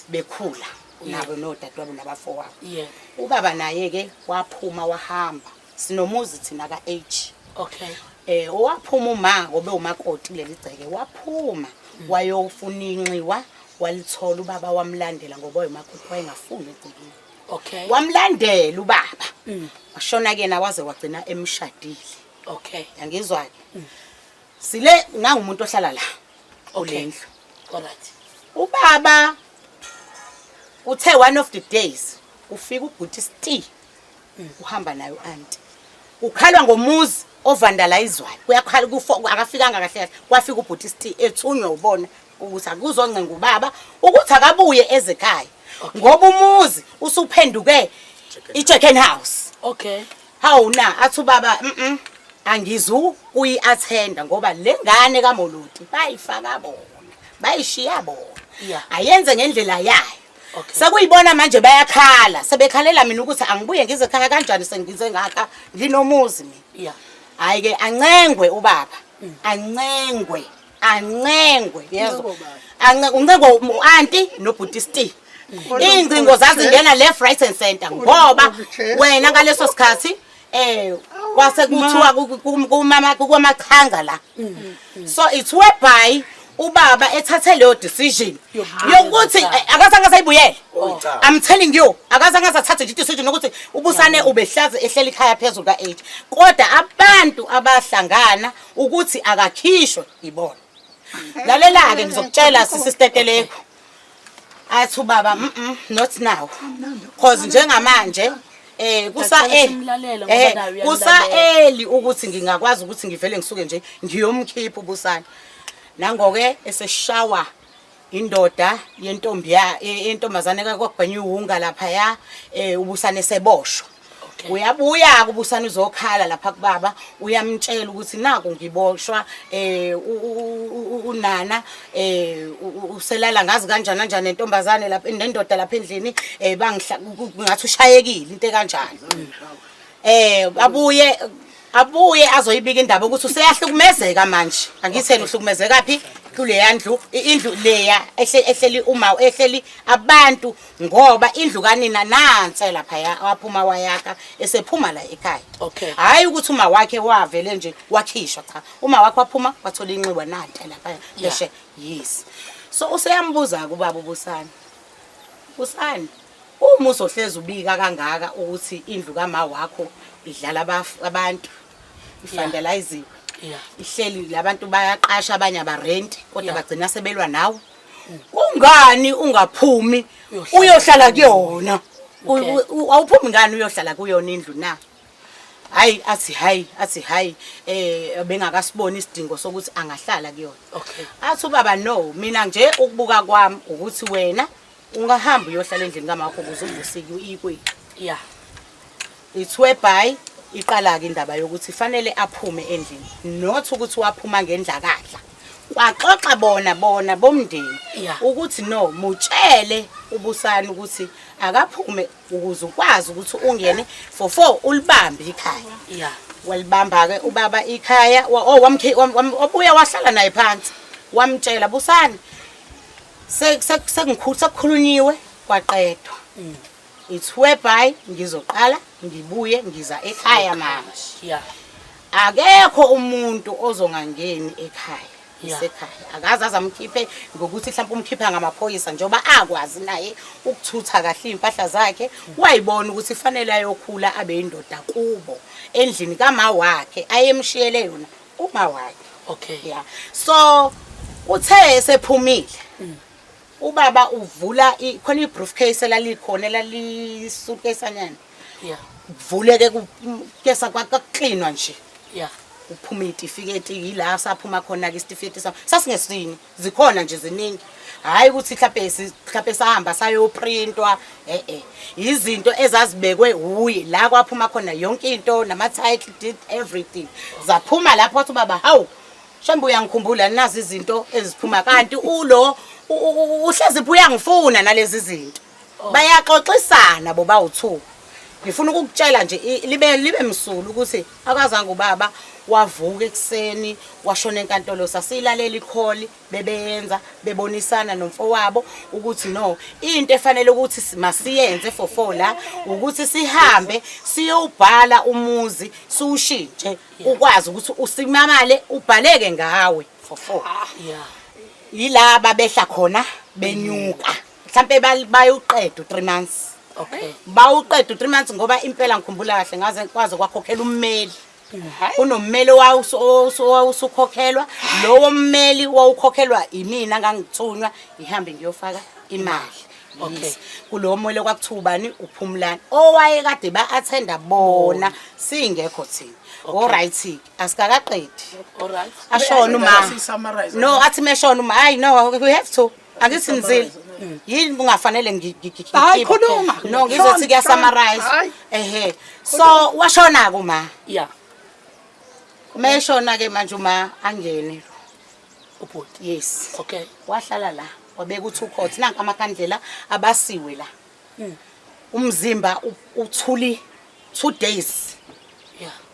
Speaker 6: Bekhula nabo nodadewabo nabafowabo. Ubaba naye-ke waphuma wahamba. Sinomuzi thina ka-H. Owaphuma uma ngobe umakoti kuleli gceke waphuma wayofuna inxiwa walithola ubaba wamlandela ngoba umakoti wayengafuni egcekeni. Wamlandela ubaba. Washona ke na waze wagcina emshadile. Yangizwa-ke. Sile nangumuntu ohlala la. Kulendlu. Ubaba uthe one of the days ufika ubhuti Steve. Uhamba naye u-auntie. Ukhalwa ngomuzi ovandalizwayo. Kuyakhala kufo akafikanga kahle kahle. Kwafika ubhuti Steve ethunywa ubona ukuthi akuzoncenga ubaba ukuthi akabuye ezekhaya. Ngoba umuzi usuphenduke i-chicken house. Hawu na athi ubaba angizu kuyi-attenda ngoba le ngane kaMoloti bayifaka bona. Bayishiya bona. Ayenze ngendlela yayo. Sekuyibona manje bayakhala, sebekhalela mina ukuthi angibuye ngize ekhaya kanjani sengize ngakha nginomuzi mina. Hayi ke ancengwe ubaba. Ancengwe. Ancengwe, yezwa.
Speaker 4: Yebo, baba.
Speaker 6: Uncengwe u-auntie nobhuti Steve. Ingcingo zazingena left right and center ngoba wena ngaleso sikhathi kwase kuthiwa kumama kwamachanga la. So it's whereby ubaba ethathe leyo decision yokuthi akazange asayibuyele. I'm telling you, akazange asathathe nje decision yokuthi ubusane ubehlaze ehleli ekhaya phezulu ka-8. Kodwa abantu abahlangana ukuthi akakhishwe ibona. Lalela-ke ngizokutshela sisi Stetelegu. Athi ubaba not now. Cause njengamanje kusa
Speaker 1: Ngiyacela simlalele ngoba naye uyanilalela.
Speaker 6: Kusa early ukuthi ngingakwazi ukuthi ngivele ngisuke nje ngiyomkhipha uBusani. Nangoke eseshawa indoda yentombi ya yentombazane kwagwenywa iwunga lapha ya uBusane seboshwa.
Speaker 1: Okay.
Speaker 6: Uyabuya ke uBusane uzokhala lapha kubaba, uyamtshela ukuthi naku ngiboshwa unana uselala ngazi kanjani kanjani nentombazane lapha nendoda lapha endlini, bangihla ngathi ushayekile into ekanjani. Abuye azoyibika indaba ukuthi useyahlukumezeka manje. Angithi yena uhlukumezeka phi? Kuleya ndlu, indlu leya ehleli uma ehleli abantu, ngoba indlu kanina nansi lapha ya waphuma wayakha esephuma la ekhaya.
Speaker 1: Okay.
Speaker 6: Hayi ukuthi uma wakhe wavele nje wakhishwa, cha. Uma wakhe waphuma wathola inxiwa nanti lapha pheshe. Yes. So useyambuza kubaba uBusani. Busani, uma uzohlezi ubika kangaka ukuthi indlu kama wakho idlala abantu, ifandelayiziwe. Ihleli labantu bayaqasha abanye abarenti kodwa bagcina sebelwa nawe. Kungani ungaphumi
Speaker 1: Uyohlala
Speaker 6: uyohlala kuyona?
Speaker 1: Okay.
Speaker 6: Awuphumi ngani uyohlala kuyona indlu na? Hayi athi hayi athi hayi bengakasiboni isidingo sokuthi angahlala kuyona.
Speaker 1: Okay.
Speaker 6: Athi ubaba no, mina nje ukubuka kwami ukuthi wena ungahamba uyohlala endlini kamakho ukuze uvusike ikwethu. It's whereby iqala ke indaba yokuthi fanele aphume endlini, not ukuthi waphuma ngendlakadla. Kwaxoxa bona bomndeni ukuthi no, mutshele uBusani ukuthi akaphume ukuze ukwazi ukuthi ungene for 4 ulibambe ikhaya. Walibamba ke ubaba ikhaya, oh, wabuya wahlala naye phansi. Wamtshela Busani sekukhulunyiwe kwaqedwa. It's whereby ngizoqala ngibuye ngiza ekhaya manje. Akekho umuntu ozongangeni ekhaya. Isekhaya. Akaze azamkhiphe ngokuthi mhlawumbe umkhipha ngamaphoyisa njengoba akwazi naye ukuthutha kahle impahla zakhe. Wayibona ukuthi fanele ayokhula abe indoda kubo endlini kama wakhe ayemshiyele yona uma wakhe.
Speaker 1: Okay.
Speaker 6: So uthe esephumile ubaba uvula khona i-briefcase elalikhona elalisuitcase-anyana. Kuvuleke kesa kwaklinwa nje. Kuphuma itifiketi, yila saphuma khona ke isitifiketi sami. Sasingesinye, zikhona nje ziningi. Hayi ukuthi mhlambe sahamba sayoprintwa, Izinto ezazibekwe uye la kwaphuma khona yonke into nama title deed everything. Zaphuma lapho wathi ubaba hawu Shembe uyangikhumbula nazi izinto eziphuma kanti ulo uhlezi uyangifuna nalezi zinto. Bayaxoxisana bo bawu2. Ngifuna ukukutshela nje libe msulu ukuthi akazange ubaba wavuka ekseni washona enkantolo, sasilalela icall bebeyenza bebonisana nomfowabo ukuthi no, into efanele ukuthi masiyenze for 4 la ukuthi sihambe siyobhala umuzi siwushintshe ukwazi ukuthi usimamale ubhaleke ngawe for 4. Yilaba behla khona benyuka mhlambe bayuqeda u3 months. Bawuqeda u3 months ngoba impela ngikhumbula kahle ngaze kwaze kwakhokhela ummeli. Kunommeli owawusukhokhelwa, lowo mmeli wawukhokhelwa imina ngangithunywa ngihambe ngiyofaka imali. Yes. Kulowo mmeli kwakuthiwa ubani uPhumlani owayekade ba-attenda bona singekho thina. All right, asikakaqedi.
Speaker 1: All right.
Speaker 6: Ashona uma.
Speaker 4: Siyi-summarize.
Speaker 6: No, athi meshona uma, hayi no, we have to. Angithi nizile. Yini kungafanele
Speaker 2: Hayi, khuluma.
Speaker 6: No, ngizothi kuya summarize.
Speaker 2: Hayi.
Speaker 6: Ehhe. So washona ke uma. Meshona ke manje uma angene.
Speaker 1: Ubhuti.
Speaker 6: Yes.
Speaker 1: Okay.
Speaker 6: Wahlala la, wabeka u2 court nanka amakhandlela abasiwe la. Umzimba uthuli 2 days.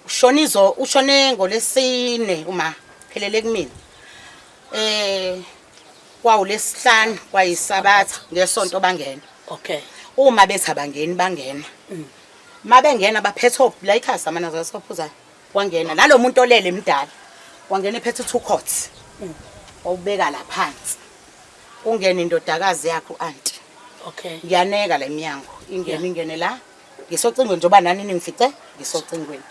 Speaker 6: Ushonizo ushone ngolesine uma phelele kumina. Kwawulesihlanu kwayisabatha ngesonto bangena. Uma bethi abangeni bangena. Mabengena baphethe la ikhasi amanazo asophuzayo. Wangena nalomuntu olele emdala. Wangena ephethe 2 courts. Wawubeka la phansi. Kungena indodakazi yakhe uanti. Ngiyaneka la eminyango. Ingene ingene la. Ngisocingweni njengoba nani ningifice ngisocingweni.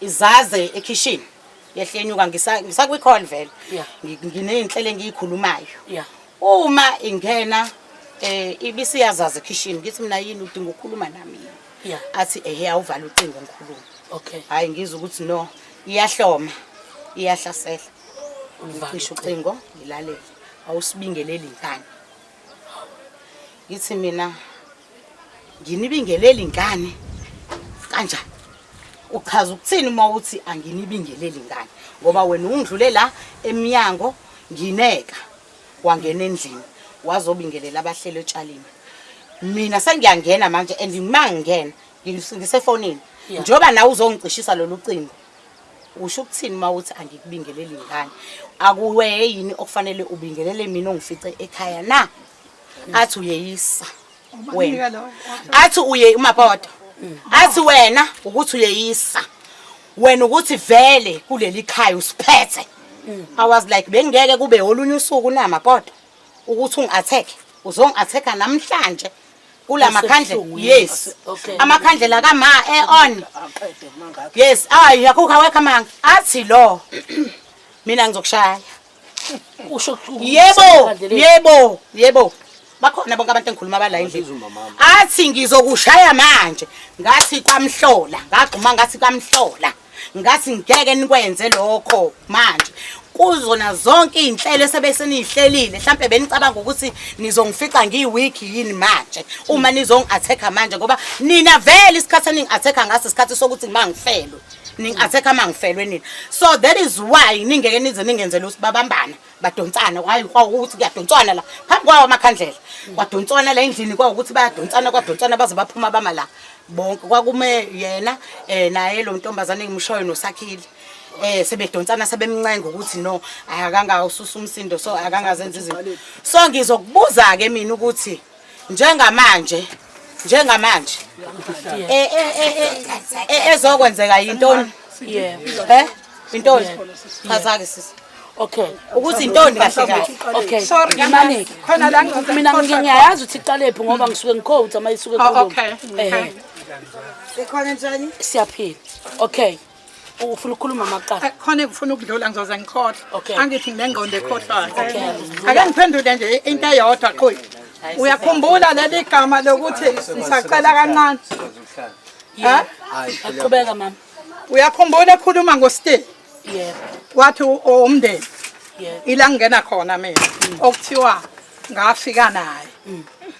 Speaker 6: Izaze ekhishini. Yehle yenyuka ngisakwi-call vele.
Speaker 1: Yeah.
Speaker 6: Nginey'nhlelo engiyikhulumayo.
Speaker 1: Yeah.
Speaker 6: Uma ingena ibisiyazazi ekhishini ngithi mina yini udinga ukukhuluma nami yini?
Speaker 1: Yeah.
Speaker 6: Athi ehe awuvale ucingo ngikhulume.
Speaker 1: Okay.
Speaker 6: Hhayi ngizwe ukuthi no iyahloma iyahlasela.
Speaker 1: Ulivale
Speaker 6: Ngicishe ucingo ngilalele. Awusibingeleli ingane. Ngithi mina nginibingeleli ingane kanjani? Uchaza ukuthini uma uthi anginibingeleli ingane? Ngoba wena ungidlule la emnyango ngineka wangena endlini wazobingelela abahleli etshalini. Mina sengiyangena manje and uma ngingena ngisefonini.
Speaker 1: Yeah.
Speaker 6: Njengoba nawe uzongicishisa lolu cingo. Usho ukuthini uma uthi angikubingeleli ingane? Akuwe yini okufanele ubingelele mina ongifice ekhaya na? Athi uyeyisa wena. Athi uye uMapoto. Athi wena ukuthi uyeyisa. Wena ukuthi vele kuleli khaya usiphethe. I was like bengeke kube olunye usuku na Mapoto ukuthi ungi-attack. Uzongi-attack namhlanje kula makhandlela. Yes.
Speaker 1: Okay.
Speaker 6: Amakhandlela kama on.
Speaker 4: Aqede mangakho.
Speaker 6: Yes, ayi akukho awekho amanga. Athi lo mina ngizokushaya.
Speaker 1: Usho
Speaker 6: Yebo, yebo, yebo. Bakhona bonke abantu engikhuluma bala endlini. Athi ngizokushaya manje. Ngathi kwamhlola, ngagxuma ngathi kwamhlola. Ngathi ngeke nikwenze lokho manje. Kuzona zonke izinhlelo esebesenihlelile mhlambe benicabanga ukuthi nizongifica ngiyi-weak yini manje uma nizongi-attack manje ngoba nina vele isikhathi eningi-attack ngaso isikhathi sokuthi mangifelwe ningi-attack mangifelwe nina, so that is why ningeke nize ningenzele ukuthi babambana badonsana. Hayi, kwawukuthi kuyadonswana la phambi kwawo amakhandlela, kwadonswana la endlini, kwawukuthi bayadonsana, kwadonswana baze baphuma bama la bonke. Kwakume yena naye lo ntombazane engimshoyo noSakhile, sebedonsana sebemncenga ukuthi no, akangawususa umsindo, so akangazenza izinto. So ngizokubuza ke mina ukuthi njengamanje ezokwenzeka yintoni? Intoni? Chaza ke sisi.
Speaker 1: Okay.
Speaker 6: Ukuthi intoni kahle kahle?
Speaker 1: Okay.
Speaker 2: Sorry,
Speaker 1: Imani.
Speaker 2: Khona la ngizoze
Speaker 1: Mina
Speaker 2: ngikhohlwe
Speaker 1: ngiyayazi ukuthi iqalephi ngoba ngisuke ngiquote ama isuke
Speaker 2: Oh,
Speaker 1: ekhuluma.
Speaker 2: okay.
Speaker 7: Sikhona njani?
Speaker 1: Siyaphila. Okay. Ufuna ukukhuluma maqala?
Speaker 2: Khona engifuna ukudlula ngizoze ngikhohlwe.
Speaker 1: Okay.
Speaker 2: Angithi nginengqondo ekhohlwayo.
Speaker 1: Okay.
Speaker 2: Ake ngiphendule nje into eyodwa qho. Uyakhumbula leli gama lokuthi ngisacela kancane?
Speaker 1: Yeah. Aqhubeka mama.
Speaker 2: Uyakhumbula ekhuluma ngoSteve?
Speaker 1: Yebo.
Speaker 2: Wathi umndeni.
Speaker 1: Yebo.
Speaker 2: Ila ngena khona mina okuthiwa ngafika naye.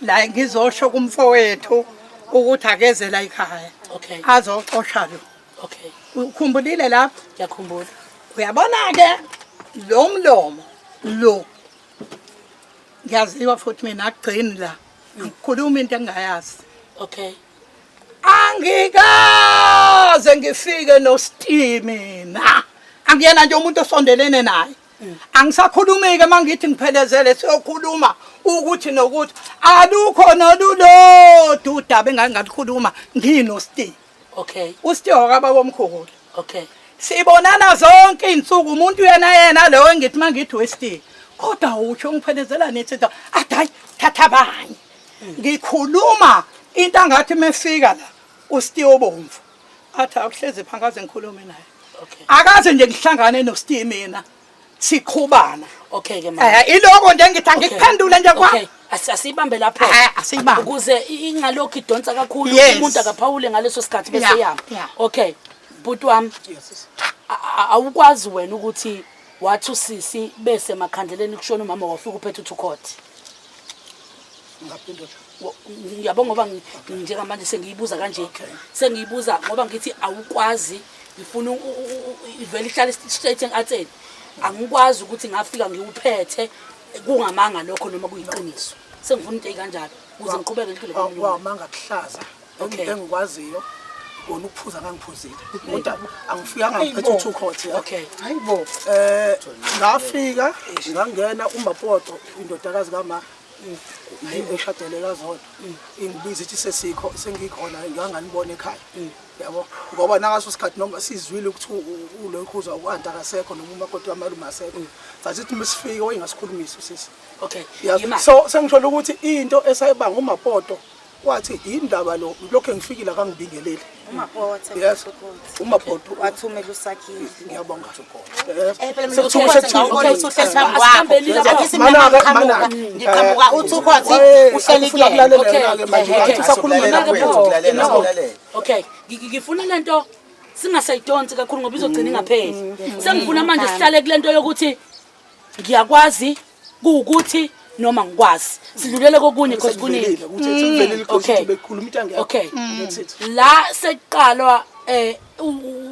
Speaker 2: La ngizosho kumfowethu ukuthi akeze la ekhaya.
Speaker 1: Okay.
Speaker 2: Azoxosha lo.
Speaker 1: Okay.
Speaker 2: Ukhumbulile lapho?
Speaker 1: Ngiyakhumbula.
Speaker 2: Uyabona ke lo mlomo lo ngiyaziwa futhi mina akugcini la ngikhuluma into engingayazi.
Speaker 1: Okay.
Speaker 2: Angikaze ngifike noSteve mina. Angiyena nje umuntu osondelene naye. Angisakhulumi-ke uma ngithi ngiphelezele siyokhuluma ukuthi nokuthi alukho nolulodwa udaba engangalukhuluma nginoSteve.
Speaker 1: Okay.
Speaker 2: USteve wakababa omkhulu.
Speaker 1: Okay.
Speaker 2: Sibonana zonke izinsuku umuntu yena yena lo engithi mangithi weSteve. Kodwa usho ngiphelezela nithi athi hayi thatha abanye. Ngikhuluma into angathi mefika la uSteve obomvu. Athi akuhlezi phansi kaze ngikhulume naye.
Speaker 1: Okay.
Speaker 2: Akaze nje ngihlangane noSteve mina. Siqhubana.
Speaker 1: Okay ke mama.
Speaker 2: Iloko nje ngithi angikuphendule nje kwa.
Speaker 1: Okay. Asiyibambe lapho.
Speaker 2: Asiyibambe.
Speaker 1: Ukuze ingalokhu idonsa kakhulu
Speaker 2: Yes.
Speaker 1: umuntu akaphawule ngaleso sikhathi bese
Speaker 2: Yeah,
Speaker 1: yama.
Speaker 2: yeah.
Speaker 1: Okay. Bhuti wami.
Speaker 4: Yes.
Speaker 1: Awukwazi wena ukuthi wathi usisi bese makhandleleni kushona umama wafika uphethe uTwo quart.
Speaker 4: Ngaphendula.
Speaker 1: Ngiyabonga ngoba njengamanje sengiyibuza kanje. Sengiyibuza ngoba ngithi awukwazi, ngifuna ivele ihlale straight enkatheni. Angikwazi ukuthi ngafika ngiwuphethe kungamanga lokho noma kuyiqiniso. Sengifuna into ekanjalo ukuze ngiqhubeke ngidlule kulo.
Speaker 4: Kwamanga kuhlaza.
Speaker 1: Okay.
Speaker 4: Engikwaziyo kona ukuphuza ngangiphuzile. Kodwa angifikanga ngiphethe u2 quart.
Speaker 1: Okay.
Speaker 4: Hayibo. Ngafika ngangena uMapoto indodakazi kama eshadele kaZodwa. Ingibiza ithi sesikho sengikhona nganganibona ekhaya. Yabo ngoba nangaso sikhathi noma sizwile ukuthi ulokhuza uanti akasekho noma umakoti wamalume asekho. Sathi mesifika oyingasikhulumisa usisi.
Speaker 1: Okay.
Speaker 4: Yazi
Speaker 1: Yima.
Speaker 4: so sengisho ukuthi into esayibanga uMapoto Wathi yindaba lo lokho engifikile akangibingeleli.
Speaker 7: Umapotha.
Speaker 4: Yes. Umapotha
Speaker 7: wathumela usakile.
Speaker 4: Ngiyabonga.
Speaker 6: Eh phela mina uthukhothi ngawubona ukuthi uhleli phambi kwakho. Akithi mina ngiqhamuka ngiqhamuka uthukhothi uhleli kuyena.
Speaker 1: Okay. Okay. Ngifuna lento singasayidonsi kakhulu ngoba izogcina ingapheli. Sengifuna manje sihlale kulento yokuthi ngiyakwazi kuwukuthi noma ngikwazi sidlulele kokunye because kuningi okay okay la sekuqalwa eh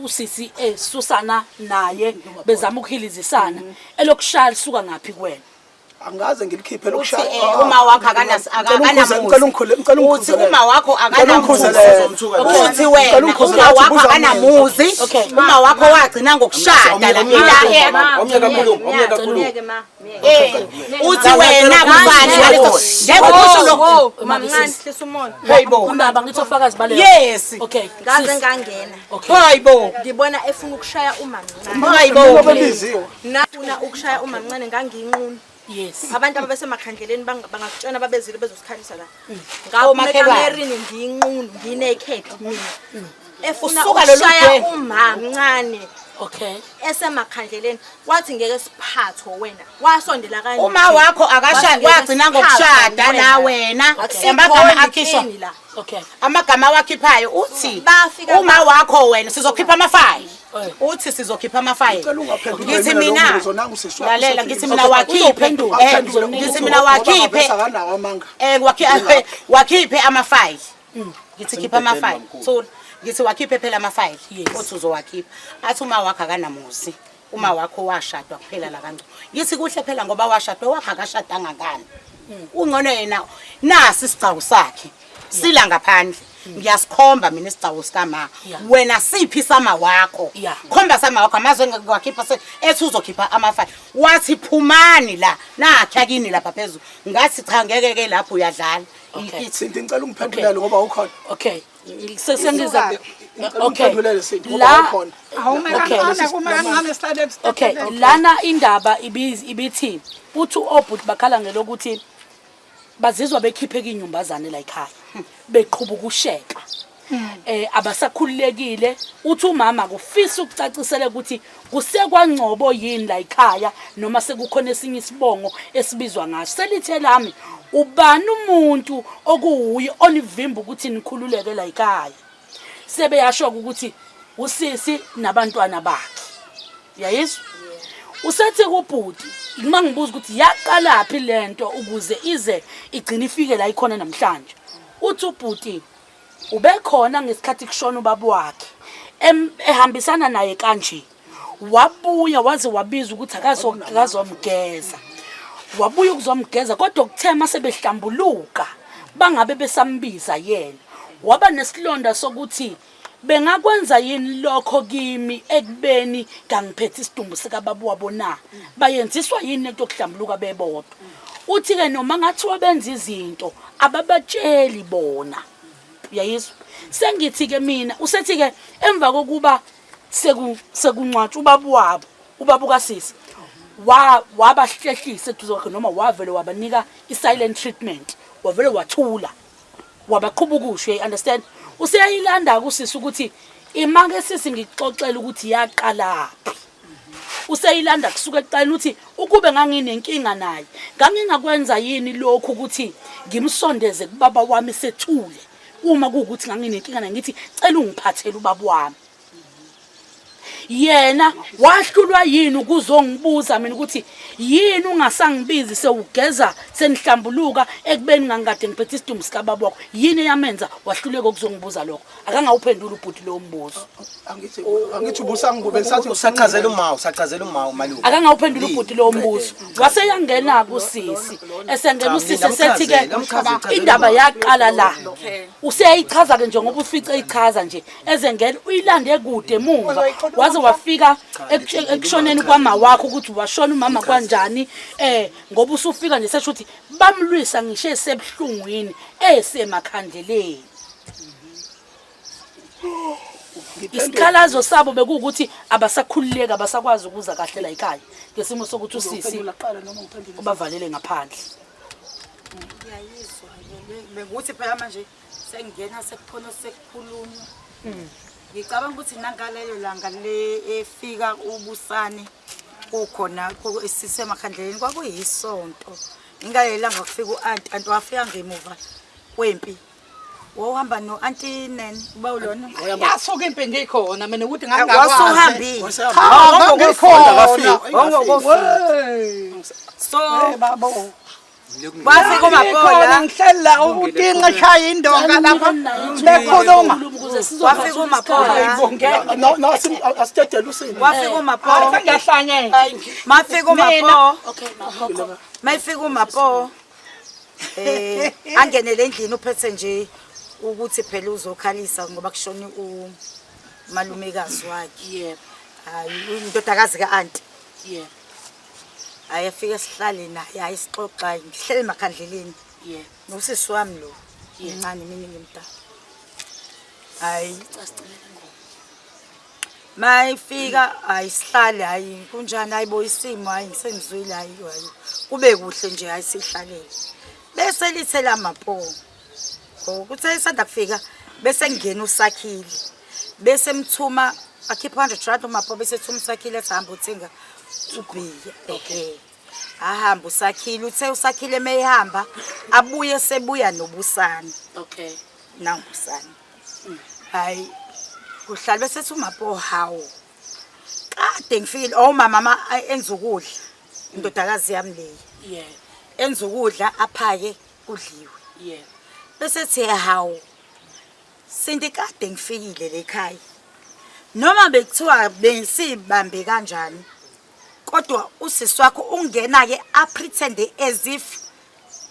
Speaker 1: usisi esusana naye bezama ukuhilizisana elokushaya lisuka ngaphi kuwena
Speaker 4: Angikaze ngilikhiphe lokushaya.
Speaker 6: Uthi eh, uma wakho akanas akanamuzi. Uthi uma wakho akanamuzi. Uthi wena uma wakho akanamuzi. Uma wakho wagcina ngokushada la ila
Speaker 8: Omnyaka khuluma, omnyaka khuluma.
Speaker 6: Eh, uthi wena mfana ngaleso njengoba usho lokho.
Speaker 3: Mamncane hlisa umoya.
Speaker 6: Hayibo.
Speaker 1: Ubaba ngithi ofakazi baleyo.
Speaker 6: Yes.
Speaker 1: Okay.
Speaker 3: Ngaze
Speaker 1: sis.
Speaker 3: ngangena.
Speaker 1: Okay.
Speaker 6: Hayibo.
Speaker 3: Ngibona efuna ukushaya umamncane.
Speaker 6: Hayibo.
Speaker 4: Bebiziwe.
Speaker 3: Nafuna ukushaya umamncane ngangiyinqunu.
Speaker 1: Yes.
Speaker 3: Abantu ababesemakhandleleni bangakutshena babezile bezosikhalisa la. Ngaphuma
Speaker 6: Omakhelwane.
Speaker 3: ekamerini ngiyinqunu nginaked mina. Efuna
Speaker 6: Usuka lolu
Speaker 3: ukushaya
Speaker 6: dwele.
Speaker 3: umamncane
Speaker 1: Okay.
Speaker 3: esemakhandleleni wathi ngeke siphathwe wena. Wasondela kanje.
Speaker 6: Uma wakho akasha
Speaker 3: Wathi ngeke
Speaker 6: wagcina
Speaker 3: siphathwe
Speaker 6: ngokushada
Speaker 3: wena.
Speaker 6: la wena.
Speaker 3: Akusikhona
Speaker 6: Amagama akhishwa
Speaker 3: ikini la.
Speaker 1: Okay.
Speaker 6: amagama awakhiphayo uthi
Speaker 3: Bafika
Speaker 6: uma wakho wena sizokhipha amafayili
Speaker 1: Eh.
Speaker 6: uthi sizokhipha amafayili
Speaker 4: Ngicela ungaphenduli
Speaker 6: ngithi
Speaker 4: mina lowo
Speaker 6: mina
Speaker 4: mbuzo, nangu usisi wakho
Speaker 6: lalela
Speaker 4: usefikile.
Speaker 6: ngithi mina wakhiphe
Speaker 1: Uzophendula.
Speaker 6: eh,
Speaker 4: Aphendule
Speaker 6: ngithi mina wakhiphe
Speaker 4: akanawo amanga.
Speaker 6: eh wakhiphe amafayili ngithi khipha amafayili thula ngithi wakhiphe phela amafayili
Speaker 1: Yes.
Speaker 6: uthi uzowakhipha athi uma wakho akanamuzi uma wakho washadwa kuphela la kaNgcobo ngithi kuhle phela ngoba washadwa wakho akashadanga ngani ungcono yena nasi isigcawu sakhe sila ngaphandle ngiyasikhomba mina isigcawu sikama
Speaker 1: Yeah.
Speaker 6: wena siphi sama wakho
Speaker 1: Yeah.
Speaker 6: khomba sama wakho amazwe engawakhipha ethi uzokhipha amafayili wathi phumani la nakha kini lapha phezulu ngathi cha ngeke ke lapho uyadlala
Speaker 1: Okay.
Speaker 6: Ithi
Speaker 4: Sinti ngicela ungiphendulele ngoba ukhona.
Speaker 1: Okay. Sengiza.
Speaker 4: Ngicela
Speaker 1: Okay.
Speaker 4: ungiphendulele Sinti ngoba
Speaker 1: La
Speaker 4: ukhona.
Speaker 2: Awume
Speaker 1: Okay.
Speaker 2: kancane kume kancane sihlale
Speaker 1: Okay, lana indaba ibithi uthi obhuti bakhala ngelokuthi bazizwa bekhipheka inyumbazane la ekhaya beqhuba ukusheka. Eh abasakhululekile uthi umama kufisa ukucacisela ukuthi kusekwaNgcobo yini la ekhaya noma sekukhona esinye isibongo esibizwa ngaso. Selithe lami ubani umuntu okuwuye onivimba ukuthi nikhululeke la ekhaya. Sebeyasho ukuthi usisi nabantwana bakhe. Uyayizwa? Usethi kubhuti uma ngibuza ukuthi yaqalaphi lento ukuze ize igcine ifike la ikhona namhlanje. Uthi ubhuti ubekhona ngesikhathi kushona ubaba wakhe ehambisana naye kanje. Wabuya waze wabiza ukuthi akazomgeza. Wabuya ukuzomgeza kodwa kuthe mase behlambuluka bangabe besambiza yena. Waba nesilonda sokuthi bengakwenza yini lokho kimi ekubeni ngangiphethe isidumbu sikababa wabo na bayenziswa yini lento yokuhlambuluka bebodwa uthi ke noma ngathiwa benza izinto ababatsheli bona uyayizwa sengithi ke mina usethi ke emva kokuba sekungcwatshwa ubaba wabo ubaba ukasisi wabahlehlisa eduze kwakhe noma wavele wabanika i-silent treatment wavele wathula wabaqhuba ukusho you understand useyayilanda kusisi ukuthi imake sisi ngikuxoxela ukuthi yaqalaphi useyilanda kusuka ekuqaleni uthi ukube nganginenkinga naye ngangingakwenza yini lokhu ukuthi ngimsondeze kubaba wami sethule uma kuwukuthi nganginenkinga naye ngithi cela ungiphathele ubaba wami yena wahlulwa yini ukuzongibuza mina ukuthi yini ungasangibizi sewugeza senihlambuluka ekubeni ngangikade ngiphethe isidumbu sikababa wakho yini eyamenza wahluleka ukuzongibuza lokho akangawuphendula ubhuti lowo mbuzo
Speaker 4: Angithi angithi ubusangikube ngisathi
Speaker 8: Usachazela uma, usachazela uma umalume.
Speaker 1: Akangawuphendula ubhuti lowo mbuzo waseyangena kusisi esengena usisi esethi ke indaba yaqala la useyayichaza ke njengoba ufice eyichaza nje ezengena uyilande kude emuva waze wafika ekushoneni kwama wakho ukuthi washona umama kanjani eh ngoba usufika nje sesho ukuthi bamlwisa ngisho esebuhlungwini esemakhandleleni isikhalazo sabo bekuwukuthi abasakhululeki abasakwazi ukuza kahle la ekhaya ngesimo sokuthi usisi ubavalele ngaphandle.
Speaker 7: Ngiyayizwa bengukuthi phela manje sengingena sekukhona sekukhulunywa. Ngicabanga ukuthi nangalelo langa le efika uBusane kukhona sisemakhandleleni kwakuyisonto. Ingalelo langa kufika u-anti, anti wafika ngemuva kwempi. Wawuhamba no-anti Nene, uba ulona?
Speaker 2: Yasuka impi ngikhona mina ukuthi
Speaker 7: Wasuhambile.
Speaker 2: Cha, ngangikhona.
Speaker 7: So
Speaker 2: babo.
Speaker 7: Wafika uMapola.
Speaker 2: Ngihleli la utinqa eshaya indonga lapha bekhuluma.
Speaker 7: Wafika uMapola.
Speaker 4: No no asidedele usini.
Speaker 7: Wafika uMapola.
Speaker 2: Sengiyahlanyela.
Speaker 7: Mafika uMapo.
Speaker 1: Okay, Makhokho.
Speaker 7: Mayifika uMapo. Angenele endlini uphethe nje ukuthi phela uzokhalisa ngoba kushone umalumekazi wakhe.
Speaker 1: Yebo.
Speaker 7: Hayi indodakazi ka-anti.
Speaker 1: Yebo.
Speaker 7: Hayi afike sihlale naye, hayi sixoxa, ngihlele emakhandleleni.
Speaker 1: Yebo.
Speaker 7: Nosisi wami lo.
Speaker 1: Yebo.
Speaker 7: Mncane mina ngimdala. Hayi
Speaker 1: Sicela ingoma.
Speaker 7: Mayifika hayi sihlale hayi kunjani hayi bo isimo hayi ngisengizwile hayi hayi kube kuhle nje hayi sihlalele. Bese lithe lamapo. Kuthe isanda kufika bese ngena uSakhile. Bese mthuma akhipha 100 rand uMapo bese thuma uSakhile ethi hamba uthenga ubhiya. Okay. Ahamba uSakhile uthe uSakhile meyihamba abuye sebuya noBusane.
Speaker 1: Okay.
Speaker 7: NanguBusane. Hayi kuhlala bese sethi uMapo hawo. Kade ngifikile oh mama enza ukudla. Indodakazi yami leyi.
Speaker 1: Yebo.
Speaker 7: Enza ukudla aphake kudliwe.
Speaker 1: Yebo.
Speaker 7: Bese thi hawo. Sinti kade ngifikile lekhaya. Noma bekuthiwa bengisibambe kanjani. Kodwa usisi wakho ungena ke a pretend as if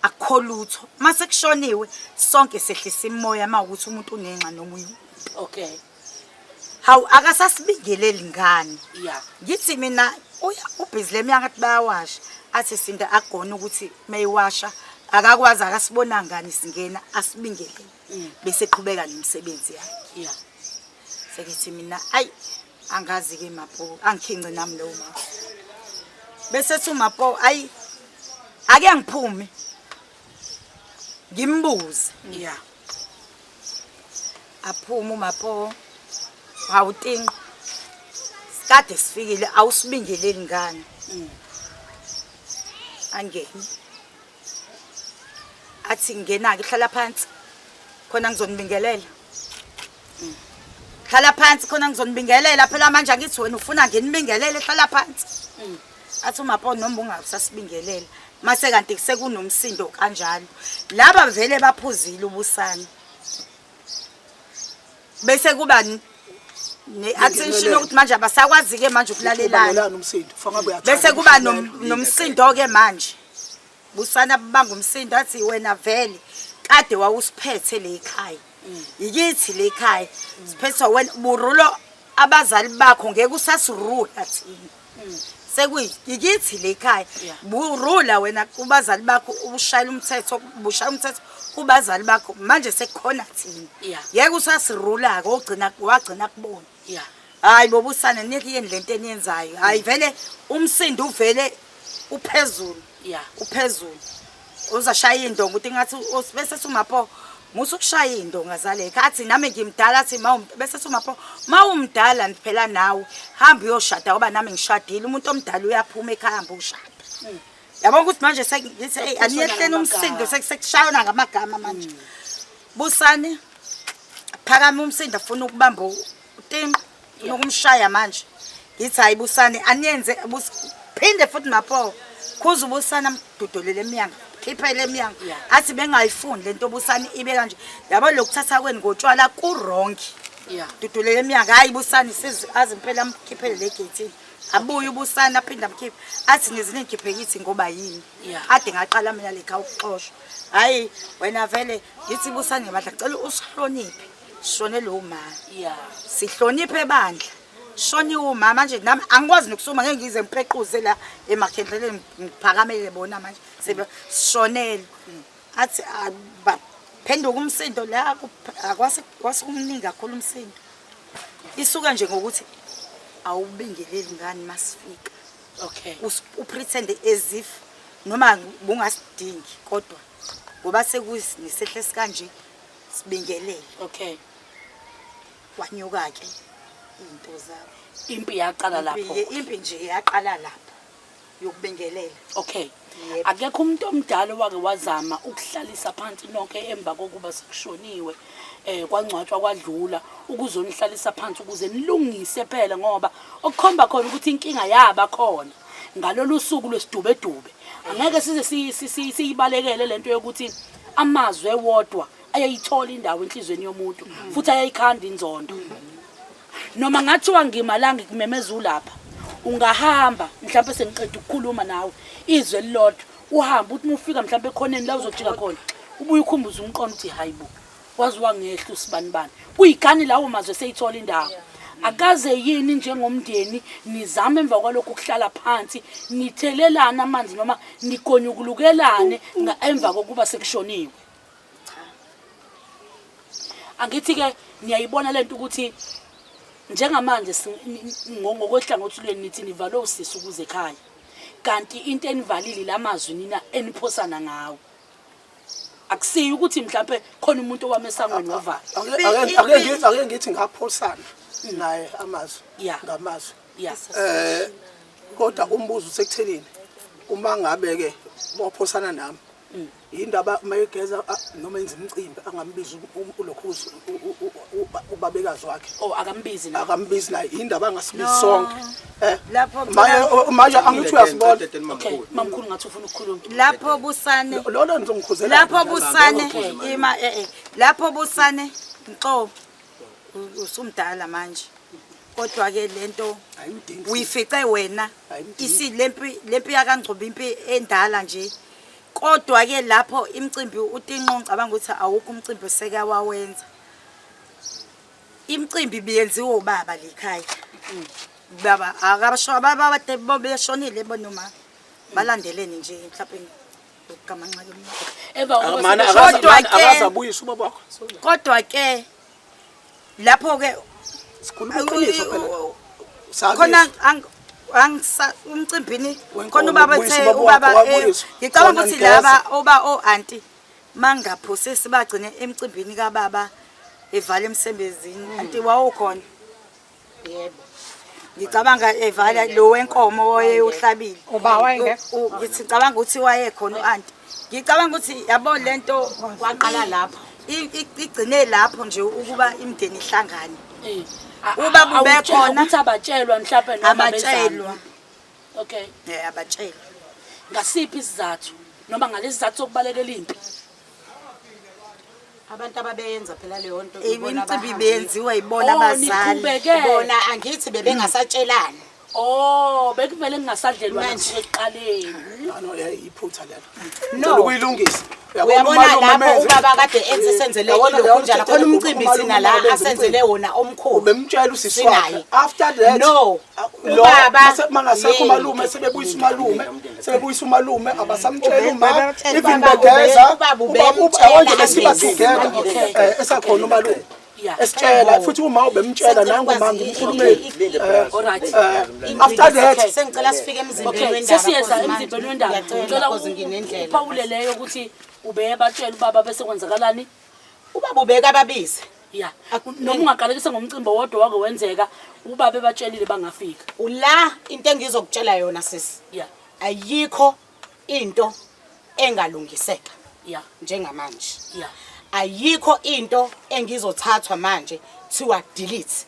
Speaker 7: akukho lutho. Mase kushoniwe sonke sehlisa imoya mawukuthi umuntu unenxa nomunye.
Speaker 1: Okay.
Speaker 7: Hawu akasasibingeleli ngani.
Speaker 1: Yeah.
Speaker 7: Ngithi mina uya ubhizi lemnyanga athi bayawasha. Athi Sinda agona ukuthi mayiwasha akakwazi akasibona ngani singena asibingelele. Bese qhubeka nomsebenzi yakhe.
Speaker 1: Yeah.
Speaker 7: Sekithi mina ayi angazi ke Mapo angikhince nami lowo mama. Bese thi uMapo ayi ake ngiphume ngimbuze.
Speaker 1: Yeah.
Speaker 7: Aphuma uMapo awutinqo. Kade sifikile awusibingeleli ngani. Angene. Athi ngena ke hlala phansi. Khona ngizonibingelela. Hlala phansi khona ngizonibingelela phela manje angithi wena ufuna nginibingelele hlala phansi. Athi uMapo noma ungabusasibingelela. Mase kanti sekunomsindo kanjalo. Laba vele baphuzile uBusane. Bese kuba ne-attention yokuthi manje abasakwazi ke manje ukulalelana.
Speaker 4: Umsindo. Fangabe uyathanda.
Speaker 7: Bese kuba nomsindo ke manje. Busana banga umsindo athi wena vele kade wawusiphethe le ekhaya. Yikithi le ekhaya. Siphethwe wena burulo abazali bakho ngeke usasirula thina. Sekuyikithi le ekhaya. Burula wena kubazali bakho ushayela umthetho, bushaya umthetho kubazali bakho manje sekukhona thina. Ngeke usasirula ke ogcina wagcina kubona. Hayi boBusane niyekeni lento eniyenzayo. Hayi vele umsindo uvele uphezulu. Uphezulu. Uzashaya indonga ukuthi ngathi bese suMapo musu kushaya indonga zalekha athi nami ngimdala athi bese suMapo mawumdala phela nawe hamba uyoshada ngoba nami ngishadile umuntu omdala uyaphuma ekhaya hamba ushada. Yabona ukuthi manje sengithi hey aniyehleni umsindo sekushayona ngamagama manje. Busane phakama umsindo afuna ukubamba utinqo nokumshaya manje. Ngithi hayi Busane aniyenze phinde futhi Mapo khuza uBusane amdudulele emnyango khiphele emnyango athi bengayifuni lento Busane ibe kanje yabo lokuthatha kweni ngotshwala ku wrong. Dudulele emnyango hayi Busane size azi impela amkhiphele le gate. Abuye uBusane aphinda amkhiphe athi nize ningikhiphe kithi ngoba yini. Ade ngaqala mina lekha ukuxoshwa. Hayi wena vele ngithi Busane bandla ngicela usihloniphe. Shone lo mama. Sihloniphe bandla. Shoni umama manje nami angikwazi nokusuma ngeke ngize ngipequze la emakhendleleni ngiphakamele bona manje sishonele. Athi phenduka umsindo la akwase kwase kumningi kakhulu umsindo. Isuka nje ngokuthi awubingeleli ngani masifika.
Speaker 1: Okay.
Speaker 7: Upretend as if noma bungasidingi kodwa Ngoba sekunesehle esikanje sibingelele.
Speaker 1: Okay.
Speaker 7: Kwanyuka ke izinto zabo.
Speaker 1: Impi yaqala lapho.
Speaker 7: Impi nje yaqala lapho yokubingelela.
Speaker 1: Okay. Akekho umuntu omdala owake wazama ukuhlalisa phansi nonke emva kokuba sekushoniwe kwangcwatshwa kwadlula ukuzonihlalisa phansi ukuze nilungise phela ngoba okukhomba khona ukuthi inkinga yaba khona ngalolu suku lwesidubedube. Angeke size siyibalekele lento yokuthi amazwi ewodwa ayayithola indawo enhlizweni yomuntu futhi ayayikhanda inzondo. Noma ngathiwa ngima la ngikumemeza ulapha, ungahamba mhlawumbe sengiqeda ukukhuluma nawe izwe elilodwa, uhambe uthi uma ufika mhlawumbe ekhoneni la uzojika khona, ubuye ukhumbuze umqondo uthi hayi bo, waze wangehla usibanibani. Kuyigani lawo mazwi eseyithola indawo. Akaze yini njengomndeni nizame emva kwalokhu ukuhlala phansi nithelelane amanzi noma nigonyukulukelane emva kokuba sekushoniwe? Angithi ke niyayibona lento ukuthi njengamanje ngokwehlangothi lwenu nithi nivalwe usisi ukuze ekhaya, kanti into enivalile lamazwi nina eniphosana ngawo. Akusiyo ukuthi mhlambe khona umuntu owami esangweni wavala.
Speaker 4: Ake ngithi ngaphosana naye amazwi ngamazwi. Kodwa umbuzo usekuthenini uma ngabe ke waphosana nami indaba mayegeza noma enza imicimbi angambizi ulokhuzi ubabekazi wakhe.
Speaker 1: Oh, akambizi naye.
Speaker 4: Akambizi naye, indaba angasibizi sonke. Lapho manje angithi uyasibona.
Speaker 1: Okay, mamkhulu ngathi ufuna ukukhuluma.
Speaker 7: Lapho busane.
Speaker 4: Lolo ngizongikhuzela.
Speaker 7: Lapho busane ima lapho busane Mxo usumdala manje. Kodwa ke lento uyifice wena isilempi lempi yakaNgcobo impi endala nje. Kodwa ke lapho imicimbi uTinqo ngicabanga ukuthi awukho umcimbi oseke wawenza. Imicimbi biyenziwa ubaba lekhaya. Baba akabasho baba beshonile bonoma balandelene nje mhlawumbe ukugamanxa
Speaker 4: Kodwa ke akazabuyisa ubaba wakho.
Speaker 7: Kodwa ke lapho ke
Speaker 4: sikhuluma iqiniso phela.
Speaker 7: Khona angisa umcimbini khona ubaba ethe ubaba ngicabanga ukuthi laba oba o auntie mangaphosisi bagcine emcimbini kababa evala emsebenzini. Auntie wawukhona? Yebo. Ngicabanga evala lo wenkomo oyeyohlabile.
Speaker 2: Uba wayengekho?
Speaker 7: Ngithi ngicabanga ukuthi wayekhona u-auntie. Ngicabanga ukuthi yabo lento
Speaker 6: waqala lapho.
Speaker 7: Igcine lapho nje ukuba imindeni ihlangane. Uba bube khona
Speaker 1: ukuthi abatshelwa mhlawumbe noma
Speaker 7: abatshelwa.
Speaker 1: Okay.
Speaker 7: Abatshelwa.
Speaker 1: Ngasiphi isizathu noma ngalesi sizathu sokubalekela impi?
Speaker 6: Abantu ababeyenza phela leyo nto
Speaker 7: imicimbi beyenziwa yibona abazali.
Speaker 6: Bona angithi bebengasatshelani.
Speaker 1: Oh, bekuvele kungasadlelwa ekuqaleni.
Speaker 4: No, iphutha lelo. No. Ukuyilungisa.
Speaker 6: Uyabona lapho ubaba kade enze senzele ilokhu njalo khona umcimbi thina la asenzele wona omkhulu.
Speaker 4: Ubemtshela usisi wakhe. After that
Speaker 6: no ubaba
Speaker 4: mangasekho umalume sebebuyisa umalume sebebuyisa umalume abasamtshela uma even begeza ubaba besiba together esakhona umalume. Esitshela futhi uma ubemtshela nangu manje umkhulumeli. After that
Speaker 6: sengicela sifike emzimbeni wendaba.
Speaker 1: Sesiyeza emzimbeni wendaba. Ngicela uphawule leyo ukuthi ubebatshela ubaba bese kwenzakalani?
Speaker 6: Ubaba ubeka ababize.
Speaker 1: Yeah. Noma ungaqalekisa ngomcimbi owodwa wake wenzeka ubaba ebatshelile bangafika.
Speaker 6: Ula into engizokutshela yona sisi.
Speaker 1: Yeah.
Speaker 6: Ayikho into engalungiseka.
Speaker 1: Yeah.
Speaker 6: Njengamanje.
Speaker 1: Yeah.
Speaker 6: Ayikho into engizothathwa manje thiwa delete.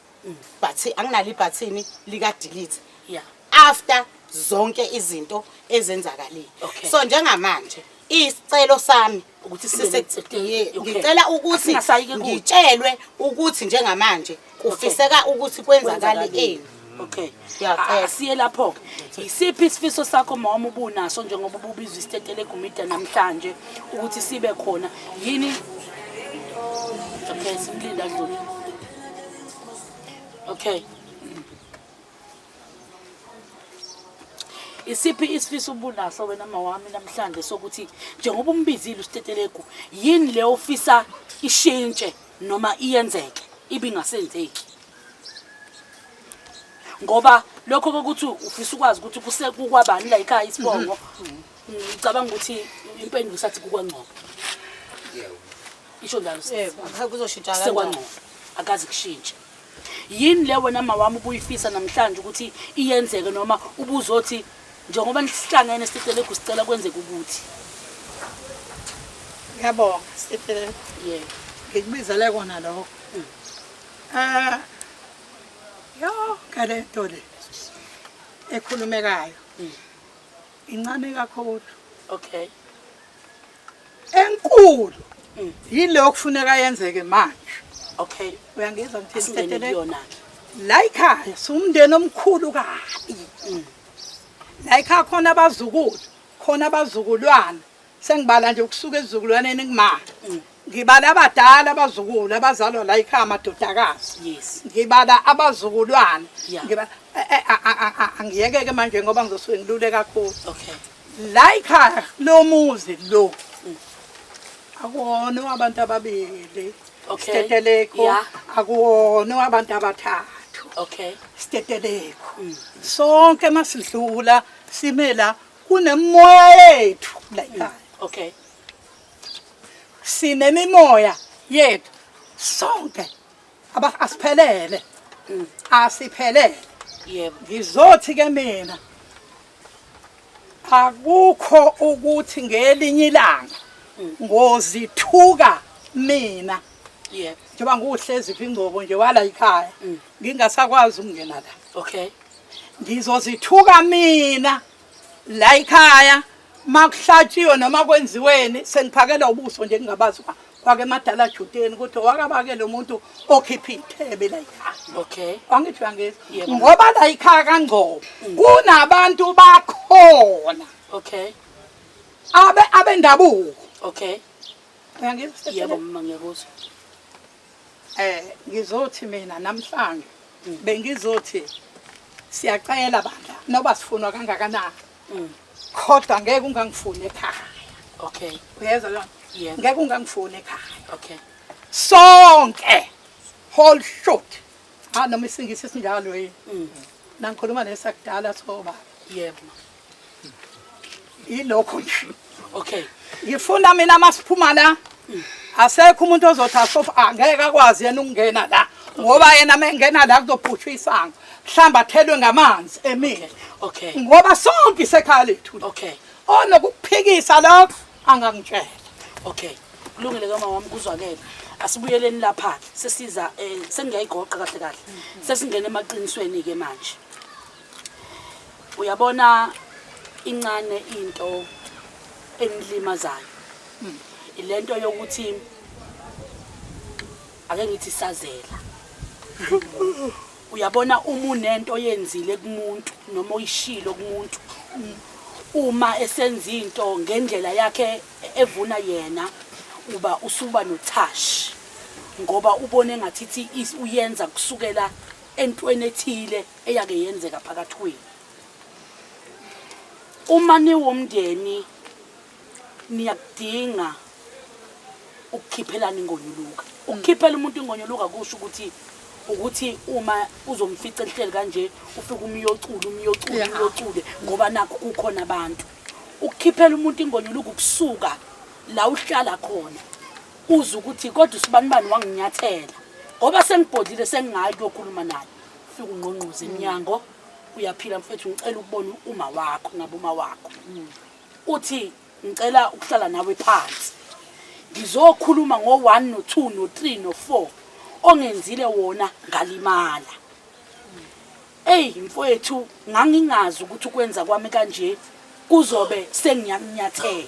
Speaker 6: But anginalo ibhathini lika delete.
Speaker 1: Yeah.
Speaker 6: After zonke izinto ezenzakalile.
Speaker 1: Okay.
Speaker 6: So njengamanje isicelo sami
Speaker 1: ukuthi
Speaker 6: ngicela ukuthi ngitshelwe ukuthi njengamanje kufiseka ukuthi kwenzakale ini.
Speaker 1: Okay. Asiye lapho. Isiphi isifiso sakho mama ubunaso njengoba ububizwa isitetele eGumida namhlanje ukuthi sibe khona yini? Okay, simlinda dlule. Okay. Isiphi isifiso ubunaso wena mawami namhlanje sokuthi njengoba umbizile usitetelegu yini le ofisa ishintshe noma iyenzeke ibingasenzeki? Ngoba lokho kokuthi ufisa ukwazi ukuthi kusekukwabani la ekhaya isibongo, ngicabanga ukuthi impendulo isathi kukwangcobo. Isho njalo sisi.
Speaker 7: Yebo, kuzoshintsha kanjani?
Speaker 1: Sekwangcono. Akazi kushintsha. Yini le wena mawami ubuyifisa namhlanje ukuthi iyenzeke noma ubuzothi njengoba nisihlangene sicele kusicela kwenzeke ukuthi
Speaker 2: Ngiyabonga Sithele.
Speaker 1: Yebo.
Speaker 2: Ngikubizele kona lokho. Yonke le nto le ekhulumekayo incane kakhulu.
Speaker 1: Okay.
Speaker 2: Enkulu yile okufuneka yenzeke manje.
Speaker 1: Okay.
Speaker 2: Uyangizwa ngithini
Speaker 1: Asingene
Speaker 2: Sithele?
Speaker 1: kuyona-ke.
Speaker 2: La ekhaya siwumndeni omkhulu kabi. La ekhaya khona abazukulu, khona abazukulwana. Sengibala nje ukusuka esizukulwaneni kumama. Ngibala abadala abazukulu abazalwa la ekhaya amadodakazi.
Speaker 1: Yes.
Speaker 2: Ngibala abazukulwana.
Speaker 1: Yeah.
Speaker 2: Ngibala angiyeke-ke manje ngoba ngizosuke ngilule kakhulu.
Speaker 1: Okay.
Speaker 2: La ekhaya lo muzi lo. Akuwona abantu ababili.
Speaker 1: Okay.
Speaker 2: Siteteleko.
Speaker 1: Yeah.
Speaker 2: Akuwona abantu abathathu.
Speaker 1: Okay.
Speaker 2: Siteteleko. Sonke masidlula sime la kunemimoya yethu la ekhaya.
Speaker 1: Okay.
Speaker 2: Sinemimoya yethu sonke asiphelele. Asiphelele.
Speaker 1: Yebo.
Speaker 2: Ngizothi ke mina akukho ukuthi ngelinye ilanga ngozithuka mina.
Speaker 1: Yebo.
Speaker 2: Njengoba nguhlezi ingcobo nje wala ekhaya ngingasakwazi ukungena la.
Speaker 1: Okay.
Speaker 2: Ngizozithuka mina la ekhaya makuhlatshiwe noma kwenziweni sengiphakela ubuso nje ngingabazi kwake madala judeni ukuthi wakabake lo muntu okhipha ithebe la ekhaya.
Speaker 1: Okay.
Speaker 2: Wangithi uyangizwa?
Speaker 1: Yebo.
Speaker 2: Ngoba la ekhaya kaNgcobo kunabantu bakhona.
Speaker 1: Okay.
Speaker 2: Abe abendabuko.
Speaker 1: Okay.
Speaker 2: Uyangizwa?
Speaker 1: Yebo mama ngiyakuzwa.
Speaker 2: Ngizothi mina namhlanje bengizothi siyacela bandla noba sifunwa kangakanani. Kodwa ngeke ungangifuni ekhaya.
Speaker 1: Okay.
Speaker 2: Uyezwa lona?
Speaker 1: Yebo.
Speaker 2: Ngeke ungangifuni ekhaya.
Speaker 1: Okay.
Speaker 2: Sonke whole shot. Ha noma isingisi sinjalo yini? Nangikhuluma nesakudala soba.
Speaker 1: Yebo.
Speaker 2: Yilokho nje.
Speaker 1: Okay.
Speaker 2: Ngifuna mina masiphuma la. Asekho umuntu ozothi asofa angeke akwazi yena ukungena la. Ngoba yena mengena la kuzophutshwa isango. Mhlamba athelwe ngamanzi emile.
Speaker 1: Okay.
Speaker 2: Ngoba sonke isekhaya lethu.
Speaker 1: Okay.
Speaker 2: Onokuphikisa lokho angangitshela.
Speaker 1: Okay. Kulungile ke mama wami kuzwakele. Asibuyeleni lapha sesiza sengiyayigoqa kahle kahle. Sesingena emaqinisweni ke manje. Uyabona incane into enilimazayo. Ilento yokuthi ake ngithi sazela. Uyabona uma unento oyenzile kumuntu noma oyishilo kumuntu uma esenza into ngendlela yakhe evuna yena uba usuba nothashi ngoba ubone ngathi uyenza kusukela entweni ethile eyake yenzeka phakathi kwenu. Uma niwumndeni niyakudinga ukukhiphelana ingonyuluka. Ukukhiphela umuntu ingonyuluka kusho ukuthi uma uzomfica ehleli kanje ufike umyocule umyocule umyocule ngoba nakho kukhona abantu. Ukukhiphela umuntu ingonyuluka ukusuka la uhlala khona uze ukuthi kodwa usibanibani wanginyathela ngoba sengibhodlile sengingayi kuyokhuluma naye. Ufike ungqongqoze eminyango uyaphila mfethu ngicela ukubona uma wakho naboma wakho. Uthi ngicela ukuhlala nawe phansi. Ngizokhuluma ngo-1 no-2 no-3 no-4 ongenzile wona ngalimala. Ey mfowethu ngangingazi ukuthi ukwenza kwami kanje kuzobe sengiyanyathela.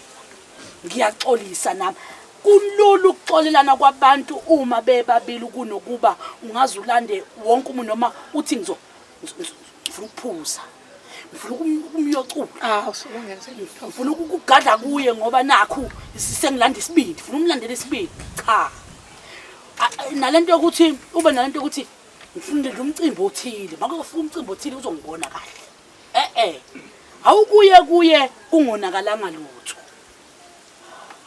Speaker 1: Ngiyaxolisa nami. Kulula ukuxolelana kwabantu uma bebabili kunokuba ungaze ulande wonke umuntu noma uthi ngifuna ukuphuza. Ngifuna ukumyocula. Ngifuna ukugadla kuye ngoba nakhu sengilanda isibindi. Ngifuna umlandela isibindi. Cha. Nalento yokuthi ube nalento yokuthi ngifuna nje umcimbi othile. Makufika umcimbi othile uzongibona kahle. Awukuye kuye kungonakalanga lutho.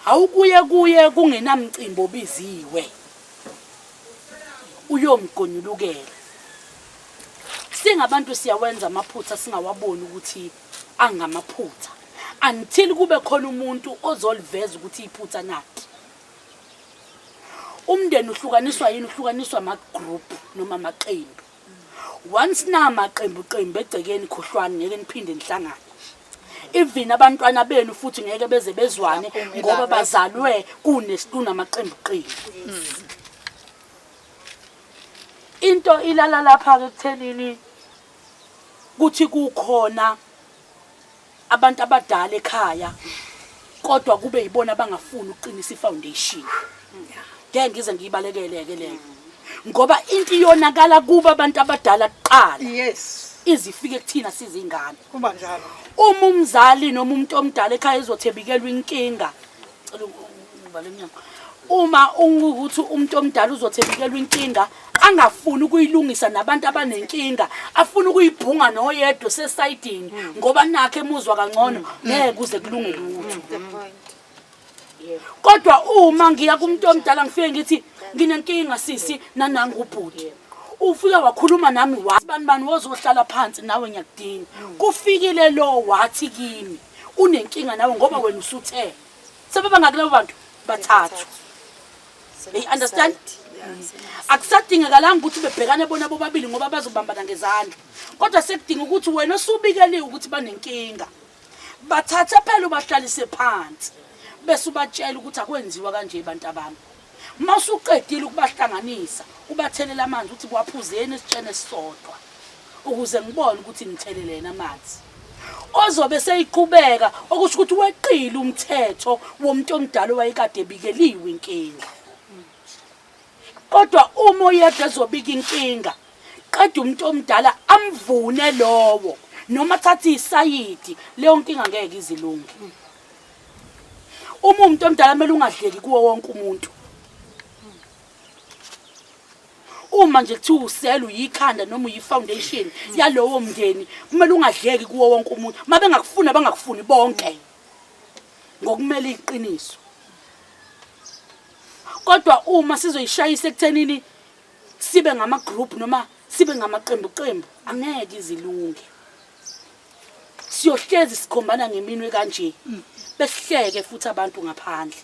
Speaker 1: Awukuye kuye kungenamcimbi obiziwe. Uyomgonyulukela. Singabantu siyawenza amaphutha singawaboni ukuthi angamaphutha until kube khona umuntu ozoliveza ukuthi iphutha nathi. Umndeni uhlukaniswa yini? Uhlukaniswa ama-group noma amaqembu. Once namaqembu qembu egcekeni, khohlwani, ngeke niphinde nihlangane. Even abantwana benu futhi ngeke beze bezwane ngoba bazalwe kunamaqembu qembu. Into ilala lapha-ke ekuthenini kuthi kukhona abantu abadala ekhaya kodwa kube yibona abangafuni ukuqinisa i-foundation. Ngeke ngize ngiyibalekele-ke leyo ngoba into iyonakala kuba abantu abadala kuqala.
Speaker 2: Yes.
Speaker 1: Izifike kuthina sizingane.
Speaker 2: Kuba njalo.
Speaker 1: Uma umzali noma umuntu omdala ekhaya ezothebikelwa inkinga, cela uvale umnyango. Uma ukuthi umuntu omdala uzothebikelwa inkinga angafuni ukuyilungisa nabantu abanenkinga, afuna ukuyibhunga noyedwa sesayidini ngoba nakhe emuzwa kangcono, ngeke kuze kulunge lutho. Kodwa uma ngiya kumuntu omdala ngifike ngithi nginenkinga sisi nanangu ubhuti, ufike wakhuluma nami wathi bani bani wozohlala phansi nawe ngiyakudinga. Kufikile lo wathi kimi unenkinga nawe ngoba wena usuthe. Sebebangaki labo bantu? Bathathu. They understand? Akusadingekalanga ukuthi bebhekane bona bobabili ngoba bazobambana ngezandla. Kodwa sekudinga ukuthi wena osubikeliwe ukuthi banenkinga, bathathe phela ubahlalise phansi bese ubatshela ukuthi akwenziwa kanje bantu abami. Uma usuqedile ukubahlanganisa, ubathelela amanzi uthi kwaphuzeni esitsheni esisodwa ukuze ngibone ukuthi nithelelene amanzi. Ozobe seyiqhubeka okusho ukuthi weqile umthetho womuntu omdala owayekade ebikeliwe inkinga. Kodwa uma oyedwa ezobika inkinga, qeda umuntu omdala amvune lowo noma athathe isayidi, leyo nkinga ngeke izilunge. Uma umuntu omdala kumele ungadleki kuwo wonke umuntu. Uma nje kuthiwa usele uyikhanda noma uyi-foundation yalowo mndeni, kumele ungadleki kuwo wonke umuntu. Uma bengakufuni abangakufuni bonke, ngokumele iqiniso. Kodwa uma sizoyishayisa ekuthenini sibe ngama-group noma sibe ngamaqembu qembu, angeke izilunge. Siyohlezi sikhombana ngeminwe kanje, besihleke futhi abantu ngaphandle,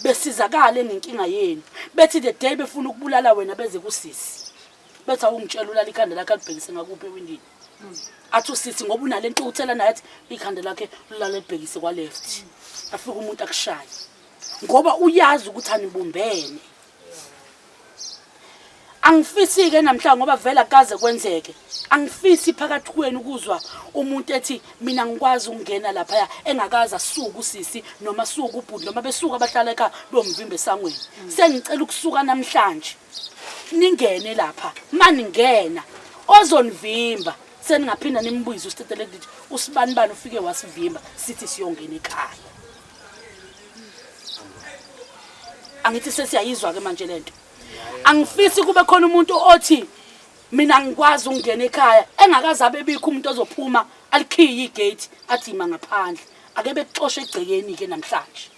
Speaker 1: besizakale ngenkinga yenu, bethi the day befuna ukubulala wena beze kusisi bethi awungitshela ulala ikhanda lakhe alibhekise ngakuphi ewindini. Athi usisi ngoba unale ntukuthela naye, athi ikhanda lakhe lilala libhekise kwa-left, afike umuntu akushaye ngoba uyazi ukuthi anibumbene. Angifisi-ke namhlanje ngoba vele akukaze kwenzeke, angifisi phakathi kwenu ukuzwa umuntu ethi mina ngikwazi ukungena laphaya engakaze asuke usisi noma asuke ubhuti noma besuka abahlala ekhaya beyomvimba esangweni. Sengicela ukusuka namhlanje ningene lapha, maningena ozonivimba seningaphinda nimbuyize usiteteleke ukuthi usibanibani ufike wasivimba sithi siyongena ekhaya. Angithi sesiyayizwa ke manje lento. Angifisi kube khona umuntu othi mina ngikwazi ukungena ekhaya engakaze abe bikho umuntu ozophuma alikhiye igate athi ima ngaphandle. Ake bekuxoshe egcekeni ke namhlanje.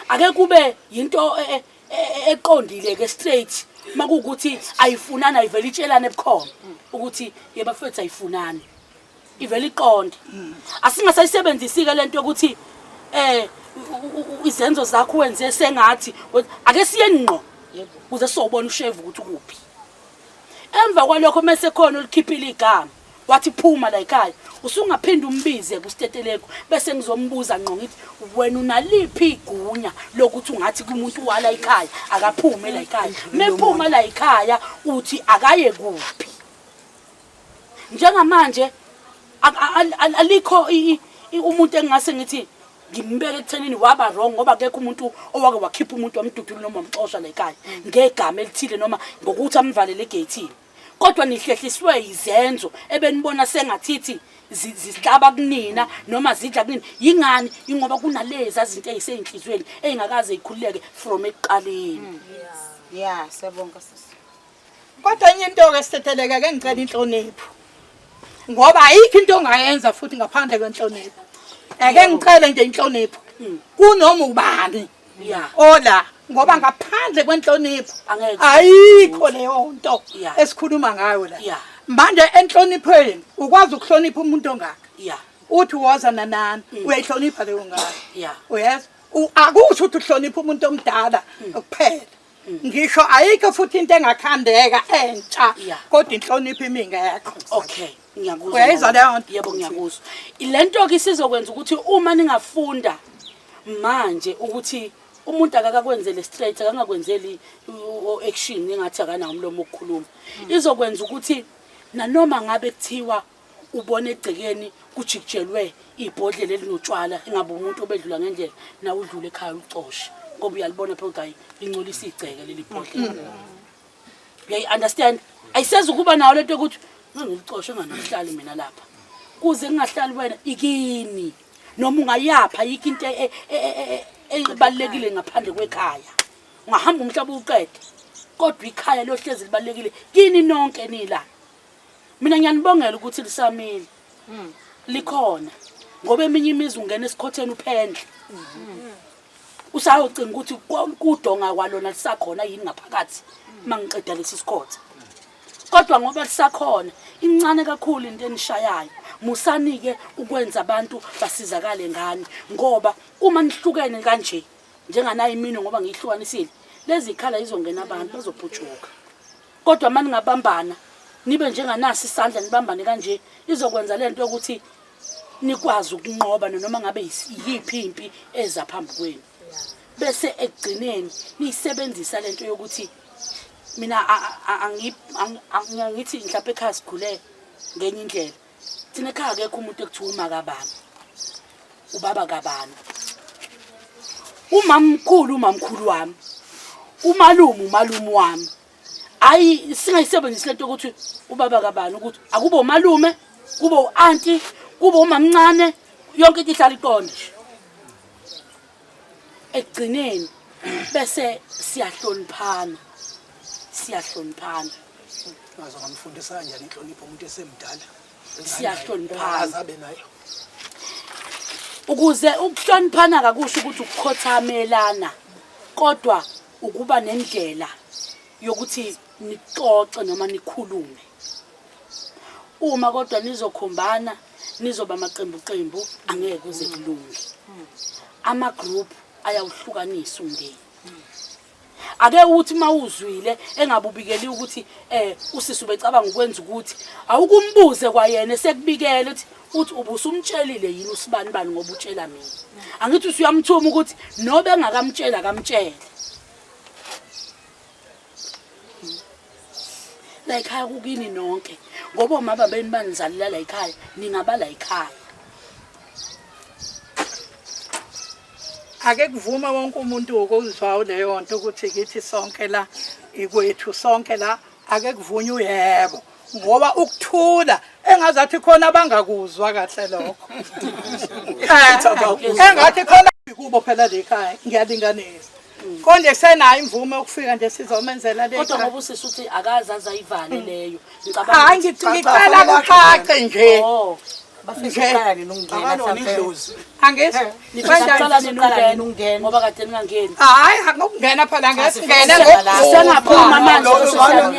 Speaker 1: Ake kube yinto eqondile ke straight, makuwukuthi ayifunani ayivele itshelane ebukhona ukuthi yebafethu ayifunani, ivele iqonde. Asingasayisebenzisi ke lento yokuthi izenzo zakho wenze sengathi. Ake siye ngqo ukuze sizobona ushevu ukuthi ukuphi. Emva kwalokho mase khona olikhiphile igama wathi phuma la ekhaya, usungaphinda umbize kusiteteleko bese ngizombuza ngqo ngithi wena unaliphi igunya lokuthi ungathi kumuntu wala ekhaya akaphume la ekhaya? Mephuma la ekhaya uthi akaye kuphi? Njengamanje alikho umuntu engingase ngithi ngimbeke ekuthenini waba wrong ngoba akekho umuntu owake wakhipha umuntu wamdudula noma wamxosha la ekhaya ngegama elithile noma ngokuthi amvalele egeyithini. Kodwa nihlehliswe izenzo ebenibona sengathithi zihlaba kunina noma zidla kunina. Yingani? Ingoba kunalezi azinto ey'sey'nhliziyweni ey'ngakaze yikhululeke from ekuqaleni.
Speaker 6: Ya, siyabonga sisi.
Speaker 2: Kodwa enye into-ke sithetheleke, ke ngicela inhlonipho ngoba ayikho into ongayenza futhi ngaphandle kwenhlonipho. Eke ngicele nje inhlonipho kunoma ubani ola, ngoba ngaphandle kwenhlonipho
Speaker 1: Angeke
Speaker 2: ayikho leyo nto esikhuluma ngayo la. Manje enhloniphweni ukwazi ukuhlonipha umuntu ongaka. Uthi woza nanani, uyayihlonipha leyo ngane.
Speaker 1: Yeah.
Speaker 2: Uyezwa? Akusho ukuthi uhlonipha umuntu omdala kuphela. Ngisho ayikho futhi into engakhandeka entsha
Speaker 1: Yeah.
Speaker 2: kodwa inhlonipho imingekho.
Speaker 1: Okay, ngiyakuzwa.
Speaker 2: Uyayizwa leyo nto?
Speaker 1: Yebo, ngiyakuzwa. Le nto ke isizokwenza ukuthi uma ningafunda manje ukuthi umuntu akakakwenzele straight, akangakwenzeli action engathi akanawo umlomo wokukhuluma. Izokwenza ukuthi nanoma ngabe kuthiwa ubona egcekeni kujikijelwe ibhodlela elinotshwala, engabe umuntu obedlula ngendlela, nawe udlule ekhaya ucoshe, ngoba uyalibona phela ukuthi hayi, lingcolisa igceke leli bhodlela. Uyayi-understand? Ayisezi ukuba nawo lento yokuthi ngilicoshe enganakuhlali mina lapha, kuze kungahlali wena ikini noma ungayapha. Ayikho into ebalulekile ngaphandle kwekhaya. Ungahamba umhlaba uwuqede, kodwa ikhaya liyohlezi libalulekile kini nonke nila. Mina ngiyanibongela ukuthi lisamile, likhona, ngoba eminye imizi ungena esikhotheni uphendle usayocinga ukuthi kudonga kwalona lisakhona yini ngaphakathi uma ngiqeda lesi sikhotha. Kodwa ngoba lisakhona, incane kakhulu into enishayayo. Musanike ukwenza abantu basizakale ngani, ngoba uma nihlukene kanje njenganayo imino, ngoba ngiyihlukanisile lezi ikhala, izongena abantu bazophutshuka. Kodwa uma ningabambana nibe njenganasi isandla, nibambane kanje, izokwenza lento yokuthi nikwazi ukunqoba noma ngabe yiphi impi eza phambi kwenu. Bese ekugcineni niyisebenzisa lento yokuthi mina angithi mhlawumbe ekhaya sikhule ngenye indlela. Thina ekhaya akekho umuntu ekuthiwa uma kabani, ubaba kabani. Umamkhulu umamkhulu wami, umalume umalume wami. Ayi, singayisebenzisi lento yokuthi ubaba kabani, ukuthi akube umalume, kube u-anti, kube umamncane, yonke into ihlala iqonde nje ekugcineni. Bese siyahloniphana, siyahloniphana.
Speaker 4: Ngaze ngamfundisa kanjani inhlonipho umuntu esemdala?
Speaker 1: Siyahloniphana.
Speaker 4: Azabe nayo.
Speaker 1: Ukuze ukuhloniphana kakusho ukuthi ukukhothamelana, kodwa ukuba nendlela yokuthi nixoxe noma nikhulume. Uma kodwa nizokhombana nizoba amaqembu qembu, angeke kuze kulunge. Ama group ayawuhlukanisa umndeni. Ake uthi mawuzwile engabubikeli ukuthi usisi ubecabanga ukwenza ukuthi, awukumbuze kwayena sekubikele ukuthi uthi ubusumtshelile yini usibani bani, ngoba utshela mina. Angithi usuyamthuma ukuthi nobe engakamtshela akamtshele. La ekhaya kukini nonke, ngoba omama benu banizalela la ekhaya, ningaba la ekhaya.
Speaker 2: Ake kuvume wonke umuntu ukuzwa leyo nto ukuthi kithi sonke la, ikwethu sonke la. Ake kuvunywe uyebo, ngoba ukuthula engazathi khona abangakuzwa kahle lokho. Engathi khona kubo phela le ekhaya, ngiyalinganisa. Konje kusenayo imvume yokufika nje sizomenzela le
Speaker 1: Kodwa
Speaker 2: ekhaya.
Speaker 1: ngoba usisi uthi akaze aze ayivale leyo,
Speaker 2: Hayi, ngithi ngicela kucace nje.
Speaker 1: Oh.
Speaker 6: Bafisa ukuqala nini ukungena
Speaker 4: Akalona
Speaker 6: mhlampe?
Speaker 4: idlozi.
Speaker 2: Angithi
Speaker 1: Nifisa ukuqala nini
Speaker 6: Uqala nini
Speaker 1: ukungena?
Speaker 6: ukungena?
Speaker 1: Ngoba kade ningangeni.
Speaker 2: Hayi, ngokungena phela ngeke singene.
Speaker 1: Sengaphuma manje.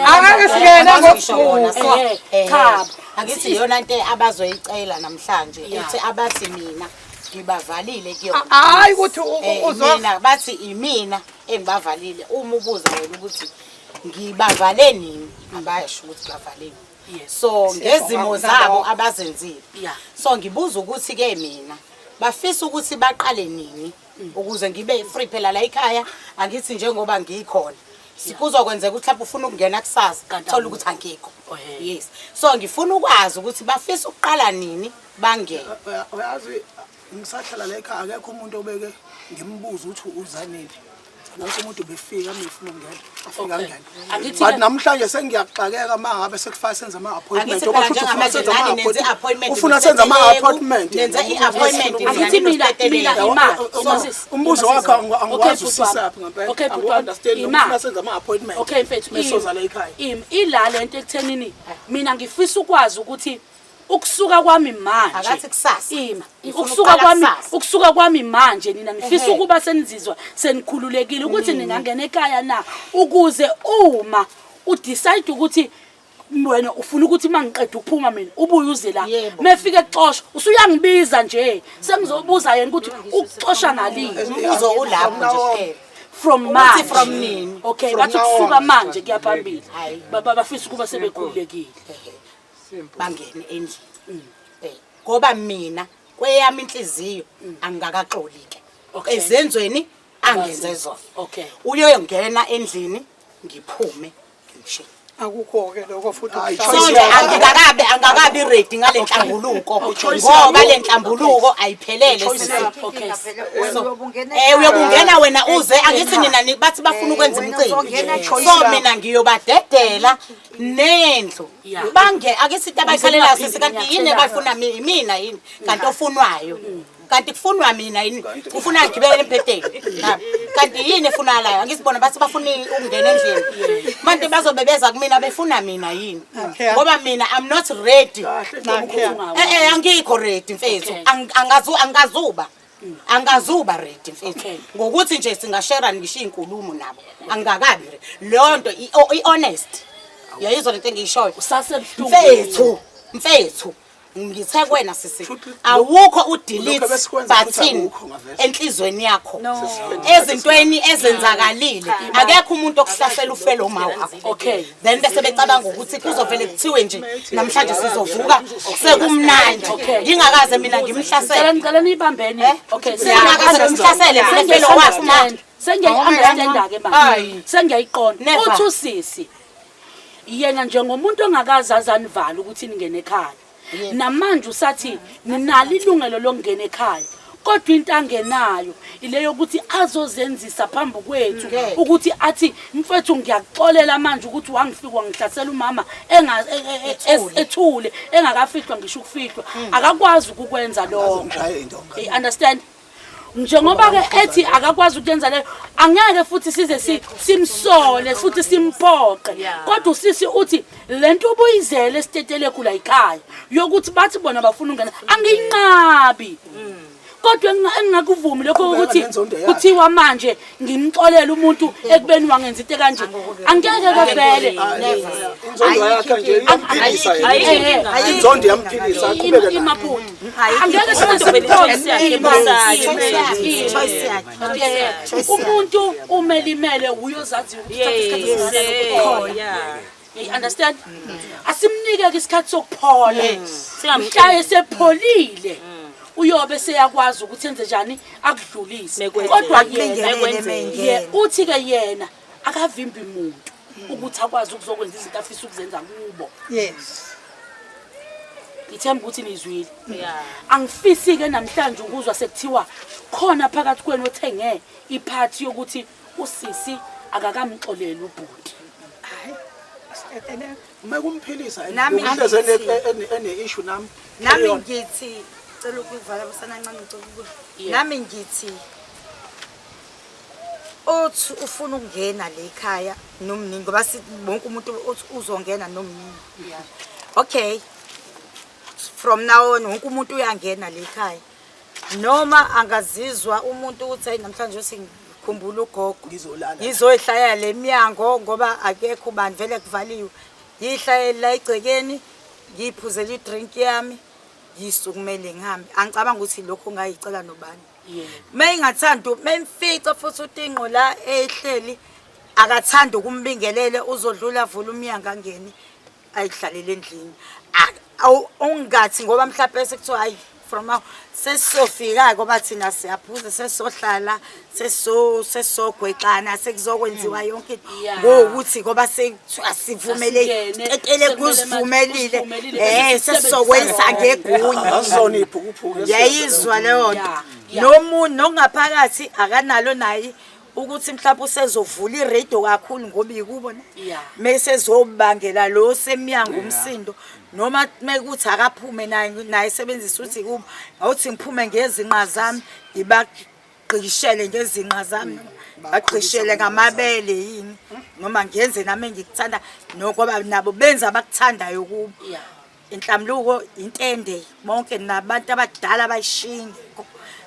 Speaker 2: Angeke singene
Speaker 6: Abazosho bona,
Speaker 2: ngokuvuka.
Speaker 1: Cha.
Speaker 6: Angithi iyona nto abazoyicela namhlanje,
Speaker 1: Yeah.
Speaker 6: uthi abathi mina ngibavalile kuyona.
Speaker 2: Hayi ukuthi uzwa
Speaker 6: Mina bathi imina engibavalile. Uma ubuza wena ukuthi ngibavale nini, abayasho ukuthi bavale nini. So ngezimo zabo abazenzile. So ngibuza ukuthi ke mina bafisa ukuthi baqale nini ukuze ngibe free phela la ekhaya. Angithi njengoba ngikhona kuzokwenzeka ukuthi mhlawumbe ufuna ukungena kusasa,
Speaker 1: Kanti
Speaker 6: thola ukuthi angikho.
Speaker 1: Ehhe.
Speaker 6: Yes, so ngifuna ukwazi ukuthi bafisa ukuqala nini bangene.
Speaker 4: Uyazi ngisahlala la ekhaya akekho umuntu obeke ngimbuza ukuthi uza nini. Wonke umuntu ubefika uma efuna ukungena, afike
Speaker 1: Okay.
Speaker 4: angene.
Speaker 1: Angithi
Speaker 4: But
Speaker 1: ke-
Speaker 4: namhlanje sengiyaxakeka uma ngabe sekufaka senza ama-appointment.
Speaker 6: Angithi
Speaker 4: Ngoba
Speaker 6: phela
Speaker 4: kusho ukuthi ufuna
Speaker 6: njengamanje
Speaker 4: senze
Speaker 6: nani nenze
Speaker 4: ama-appointment.
Speaker 6: i-appointment,
Speaker 4: Ufuna senze ama-appointment.
Speaker 6: nenze i-appointment.
Speaker 1: Angithi mina ima.
Speaker 4: Umbuzo wakho angikwazi usisaphi ngempela.
Speaker 1: Okay, bhuti wami,
Speaker 4: Angiwu-understand
Speaker 1: ima.
Speaker 4: ufuna senze ama-appointment.
Speaker 1: Okay mfethu,
Speaker 4: Mesoza la ekhaya.
Speaker 1: Ila lento ekuthenini mina ngifisa ukwazi ukuthi ukusuka kwami manje.
Speaker 6: Akathi kusasa.
Speaker 1: Ima.
Speaker 6: Ngifuna
Speaker 1: Ukusuka
Speaker 6: ukuqala
Speaker 1: kwami,
Speaker 6: kusasa.
Speaker 1: ukusuka kwami manje, nina ngifisa
Speaker 6: Ehhe.
Speaker 1: ukuba senizizwa senikhululekile ukuthi ningangena ekhaya na, ukuze uma udecide ukuthi Wena ufuna ukuthi uma ngiqeda ukuphuma mina ubuye uze la. Mefika ekuxosha usuyangibiza nje. Sengizobuza yena ukuthi ukuxosha ngalini.
Speaker 6: Umbuzo ulapho nje kuphela.
Speaker 1: From
Speaker 6: Ukuthi
Speaker 1: manje.
Speaker 6: from nini?
Speaker 1: Okay,
Speaker 4: From
Speaker 1: bathi
Speaker 4: now
Speaker 1: kusuka
Speaker 4: on.
Speaker 1: manje kuya phambili.
Speaker 6: Hhayi.
Speaker 1: Bafisa ukuba sebekhululekile.
Speaker 6: Bangene endlini. Ngoba mina kweyami inhliziyo angikakaxoli ke.
Speaker 1: Okay.
Speaker 6: Ezenzweni angenze zona.
Speaker 1: Okay.
Speaker 6: Uyongena endlini ngiphume ngishiye.
Speaker 2: Akukho-ke lokho futhi.
Speaker 4: Hayi,
Speaker 2: ukuhlala-
Speaker 4: choice
Speaker 6: So nje angakabi ready ngale nhlambuluko
Speaker 4: Choice
Speaker 6: ngoba
Speaker 4: yakho.
Speaker 6: le nhlambuluko ayiphelele
Speaker 4: Choice
Speaker 6: sisi.
Speaker 4: yakho.
Speaker 1: Okay.
Speaker 6: Uyobungena wena uze angithi nina bathi bafuna ukwenza
Speaker 7: wena
Speaker 6: umcimbi.
Speaker 7: uzongena
Speaker 6: So mina ngiyobadedela nendlu.
Speaker 1: Yeah.
Speaker 6: Bange ake sithi abayikhalela sisi kanti yini
Speaker 1: Nginyathela.
Speaker 6: abayifuna mina yini kanti ofunwayo. Kanti kufunwa mina yini? Ufuna ngigibele embhedeni. Nami. Kanti yini efunakalayo? Angisibona bathi bafuna ukungena endlini. Manje bazobe beza kumina befuna mina yini?
Speaker 2: Okay.
Speaker 6: Ngoba mina I'm not ready.
Speaker 2: Nakhiya.
Speaker 6: Angikho ready mfethu.
Speaker 1: Okay.
Speaker 6: Angazuba. Angazuba ready mfethu.
Speaker 1: Okay.
Speaker 6: Ngokuthi nje singashare ngisho izinkulumo nabo. Angikakabi ready. Leyo nto i-honest. Uyayizwa lento engiyishoyo?
Speaker 1: Usasebuhlungu.
Speaker 6: Mfethu, mfethu. Ngithe kuwena sisi,
Speaker 4: Shuthi
Speaker 6: awukho u-delete
Speaker 4: lokhu ebesikwenza futhi
Speaker 6: button
Speaker 4: akukho ngavele.
Speaker 6: enhlizweni yakho. Ezintweni ezenzakalile, akekho umuntu okuhlasela ufele uma wakho.
Speaker 1: Okay.
Speaker 6: Then bese becabanga ukuthi kuzovele kuthiwe nje namhlanje sizovuka sekumnandi.
Speaker 1: Okay.
Speaker 6: Ngingakaze mina
Speaker 1: Ngicela
Speaker 6: ngimhlasele.
Speaker 1: ngicela niyibambeni. Okay.
Speaker 6: Ngingakaze ngimhlasele mina felo wakhe uma.
Speaker 1: Sengiyayi-understanda-ke manje.
Speaker 6: Ayi.
Speaker 1: Sengiyayiqonda.
Speaker 6: Never.
Speaker 1: Uthi usisi yena njengomuntu ongakaze azanivala ukuthi ningene ekhaya. Namanje usathi ninalo ilungelo lokungena ekhaya. Kodwa into angenayo ile yokuthi azozenzisa phambi kwethu ukuthi athi mfethu ngiyakuxolela manje ukuthi wangifika wangihlasela umama ethule engakafihlwa ngisho ukufihlwa akakwazi ukukwenza lokho.
Speaker 4: Ngishaye intonga.
Speaker 1: You understand? Njengoba ke ethi akakwazi ukuyenza leyo angeke futhi size simsole futhi simphoqe. Kodwa usisi uthi lento ubuyizele esitetelekhu la ekhaya yokuthi bathi bona bafuna ungena angiyinqabi. Kodwa engingakuvumi lokho ukuthi
Speaker 4: nenzondo yakhe.
Speaker 1: kuthiwa manje ngimxolela umuntu ekubeni wangenza into kanje. Angeke ke vele.
Speaker 4: Inzondo yakhe nje iyamphilisa yena. Inzondo iyamphilisa aqhubeke nayo.
Speaker 1: Imaphutha. Angeke size simphoqe.
Speaker 7: Choice yakhe.
Speaker 1: Umuntu umelimele uyozazi ukuthi uthatha isikhathi esingakanani ukuphola. You understand? Asimnike ke isikhathi sokuphola. Mhla esepholile uyobe seyakwazi ukuthi enze njani akudlulise. Kodwa yena
Speaker 7: Akubingelele
Speaker 1: ye uthi ke yena akavimbi umuntu ukuthi akwazi ukuzokwenza izinto afisa ukuzenza kubo.
Speaker 2: Yes.
Speaker 1: Ngithemba ukuthi nizwile. Angifisi ke namhlanje ukuzwa sekuthiwa khona phakathi kwenu othenge iphathi yokuthi usisi akakamxoleli ubhuti.
Speaker 2: Hayi. Asiteteleka.
Speaker 4: Uma kumphilisa
Speaker 7: Nami
Speaker 4: umuntu
Speaker 7: ngithi-
Speaker 4: ene issue nami.
Speaker 7: Nami ngithi cela ukuvala busana kancane ngicela ukubuza. Nami ngithi uthi ufuna ukungena le ekhaya nomnini ngoba wonke umuntu uthi uzongena nomnini. Okay. From now on wonke umuntu uyangena le ekhaya. Noma angazizwa umuntu ukuthi hayi namhlanje sengikhumbula ugogo.
Speaker 4: Ngizolala.
Speaker 7: Ngizoyihlaya le miyango ngoba akekho ubani vele kuvaliwe. Ngiyihlayele la egcekeni, ngiyiphuzele idrink yami, ngisukumele ngihambe. Angicabanga ukuthi lokho ngayicela nobani. Mayingathanda mayimfica futhi utinqo la ehleli akathanda ukumbingelele uzodlula avula umnyango angene ayihlalele endlini. Ungathi ngoba mhlawumbe sekuthiwa hayi from now sesizofika ngoba thina siyaphuza sesizohlala sesizogwexana sekuzokwenziwa yonke into
Speaker 1: Yeah.
Speaker 7: ngokuthi ngoba asivumeleki
Speaker 1: Asingene,
Speaker 7: tetele
Speaker 1: sekumele
Speaker 7: kusivumelile
Speaker 1: manje usivumelile, bese
Speaker 7: sesizokwenza
Speaker 1: sisebenzisa
Speaker 7: ngegunya.
Speaker 4: Asizona iphukuphuku.
Speaker 7: Yayizwa leyo nto.
Speaker 1: Yeah, yeah.
Speaker 7: Nomuntu nongaphakathi akanalo naye ukuthi mhlawumbe usezovula iradio kakhulu ngoba ikubo na.
Speaker 1: Yeah.
Speaker 7: Mase ezobangela lo semyango umsindo noma mekuthi akaphume naye naye sebenzisa uthi kubo awuthi ngiphume ngezinqa zami ngibagqishele ngezinqa zami bagqishele ngamabele yini noma ngenze nami engikuthanda nokuba nabo benza abakuthandayo kubo.
Speaker 1: Yeah.
Speaker 7: Inhlambuluko intende bonke nabantu abadala bayishinge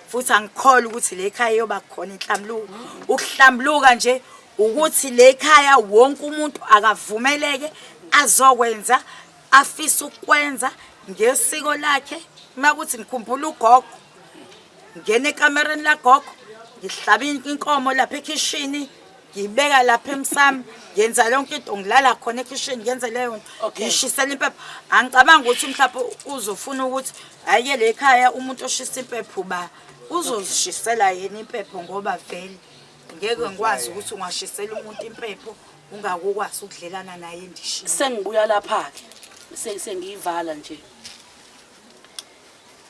Speaker 7: futhi angikholwa ukuthi le ekhaya iyoba khona inhlambuluko. Ukuhlambuluka nje ukuthi le ekhaya wonke umuntu akavumeleke Azokwenza afisa ukwenza ngesiko lakhe. Makuthi ngikhumbula ugogo, ngena ekamereni lagogo, ngihlaba inkomo lapha ekhishini, ngiyibeka lapha emsamo, ngenza yonke into, ngilala khona ekhishini, ngenze leyo nto. Ngishisela impepho. Angicabangi ukuthi mhlawumbe uzofuna ukuthi ayike le khaya umuntu oshisa impepho ba uzozishisela yena impepho, ngoba vele ngeke ngikwazi ukuthi ungashisela umuntu impepho ungakukwazi ukudlelana naye endishini.
Speaker 1: Sengibuya lapha-ke, sengiyivala nje,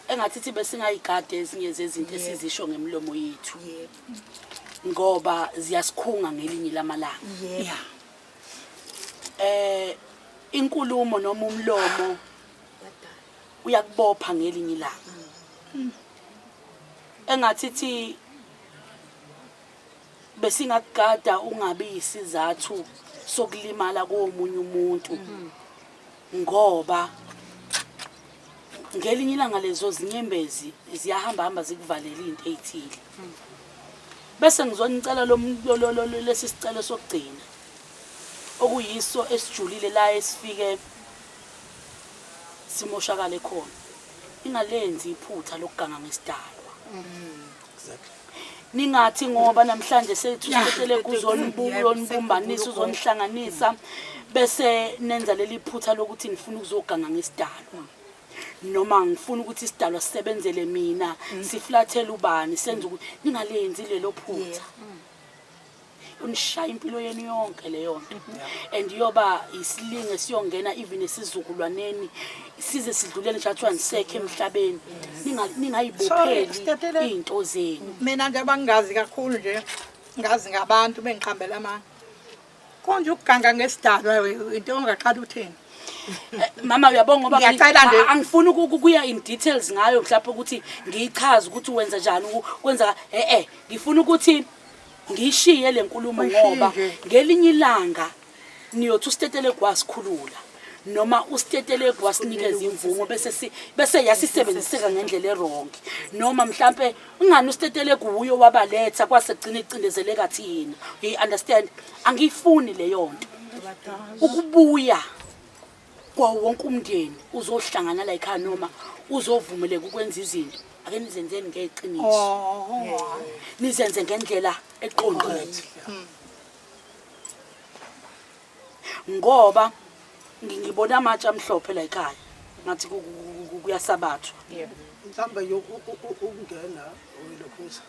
Speaker 1: engathi thi besingayigade ezinye zezinto esizisho ngemilomo yethu, ngoba ziyasikhunga ngelinye lamalanga. Inkulumo noma umlomo uyakubopha ngelinye ilanga. Engathi thi besingakugada ungabi isizathu sokulimala komunye umuntu, ngoba ngelinye ilanga lezo zinyembezi ziyahamba hamba zikuvalela into eyithile. Bese ngizonicela lesi sicelo sokugcina okuyiso esijulile la esifike simoshakale khona. Ingalenzi iphutha lokuganga ngesidalwa. Ningathi ngoba namhlanje sethu sitetele kuzonibumbanisa, uzonihlanganisa, bese nenza leli phutha lokuthi nifuna ukuzoganga ngesidalwa, noma ngifuna ukuthi isidalwa sisebenzele mina, siflathele ubani, senze ukuthi ningalenzi lelo phutha. Unishaya impilo yenu yonke leyo nto, and iyoba isilinge siyongena even esizukulwaneni size sidlulele nje athiwa nisekho emhlabeni. Ningayibopheli izinto zenu.
Speaker 2: Mina nje bangazi kakhulu nje, ngazi ngabantu bengiqambela amanga. Konje ukuganga ngesidalwa into ongaqala uthini?
Speaker 1: Mama uyabonga ngoba
Speaker 2: Ngiyacela nje.
Speaker 1: Angifuni ukuya in details ngayo, mhlawumbe ukuthi ngiyichaze ukuthi wenza njani kwenza, ngifuna ukuthi ngishiye le nkulumo
Speaker 2: Uyishiye
Speaker 1: ngoba
Speaker 2: nje.
Speaker 1: ngelinye ilanga niyothi usitetele kwasikhulula noma usitetele kwasinikeza imvumo, bese yasisebenziseka ngendlela erong, noma mhlambe ungani usitetele kuyo wabaletha kwase kugcina icindezeleka thina. You understand? Angiyifuni leyo nto. Ukubuya kwa wonke umndeni uzohlangana la ekhaya noma uzovumeleka ukwenza izinto, ake nizenzeni ngeqiniso, nizenze ngendlela eqondile, ngoba ngibona amatshe amhlophe la ekhaya ngathi kuyasabathwa.
Speaker 4: Mhlawumbe ukungena oyilokhuza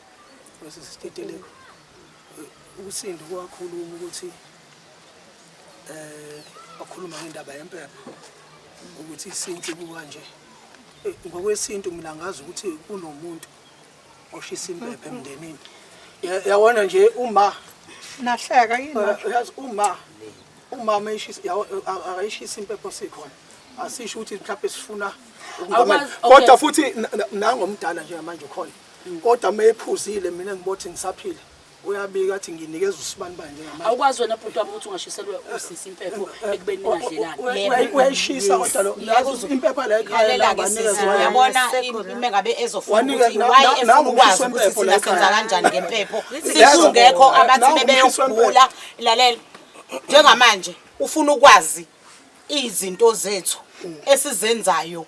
Speaker 4: wesisiteteleko uSindi kwakhuluma ukuthi wakhuluma ngendaba yempepho ukuthi isintu kanje. Ngokwesintu mina ngazi ukuthi kunomuntu oshisa impepho emndenini. Yabona nje uma
Speaker 2: nahleka yini?
Speaker 4: Yazi uma mayishisa akayishisa impepho sikhona. Asisho ukuthi mhlawumbe sifuna ukungamela.
Speaker 1: Awukwazi,
Speaker 4: Kodwa
Speaker 1: okay.
Speaker 4: futhi nangomdala nje manje ukhona. Kodwa mayephuzile mina ngibothi ngisaphila. Uyabika athi nginikeza usibani bani njengamanje.
Speaker 1: Awukwazi wena bhuti wami ukuthi ungashiselwe usisi impepho ekubeni ningadlelani.
Speaker 4: Uyayishisa kodwa lo. Yazi impepho la ekhaya la
Speaker 6: Lalela-ke
Speaker 4: banikeza
Speaker 6: sisi,
Speaker 4: wena.
Speaker 6: uyabona uma ngabe ezofuna
Speaker 4: Wanika
Speaker 6: ukuthi why efuna
Speaker 4: nangu
Speaker 6: ukwazi
Speaker 4: umshisi
Speaker 6: ukuthi
Speaker 4: wempepho
Speaker 6: thina
Speaker 4: la
Speaker 6: senza
Speaker 4: ekhaya.
Speaker 6: kanjani ngempepho.
Speaker 4: Yazi,
Speaker 6: Sisungekho abathi
Speaker 4: nangu umshisi wempepho.
Speaker 6: bebeyogula. Lalela, njengamanje ufuna ukwazi izinto zethu esizenzayo,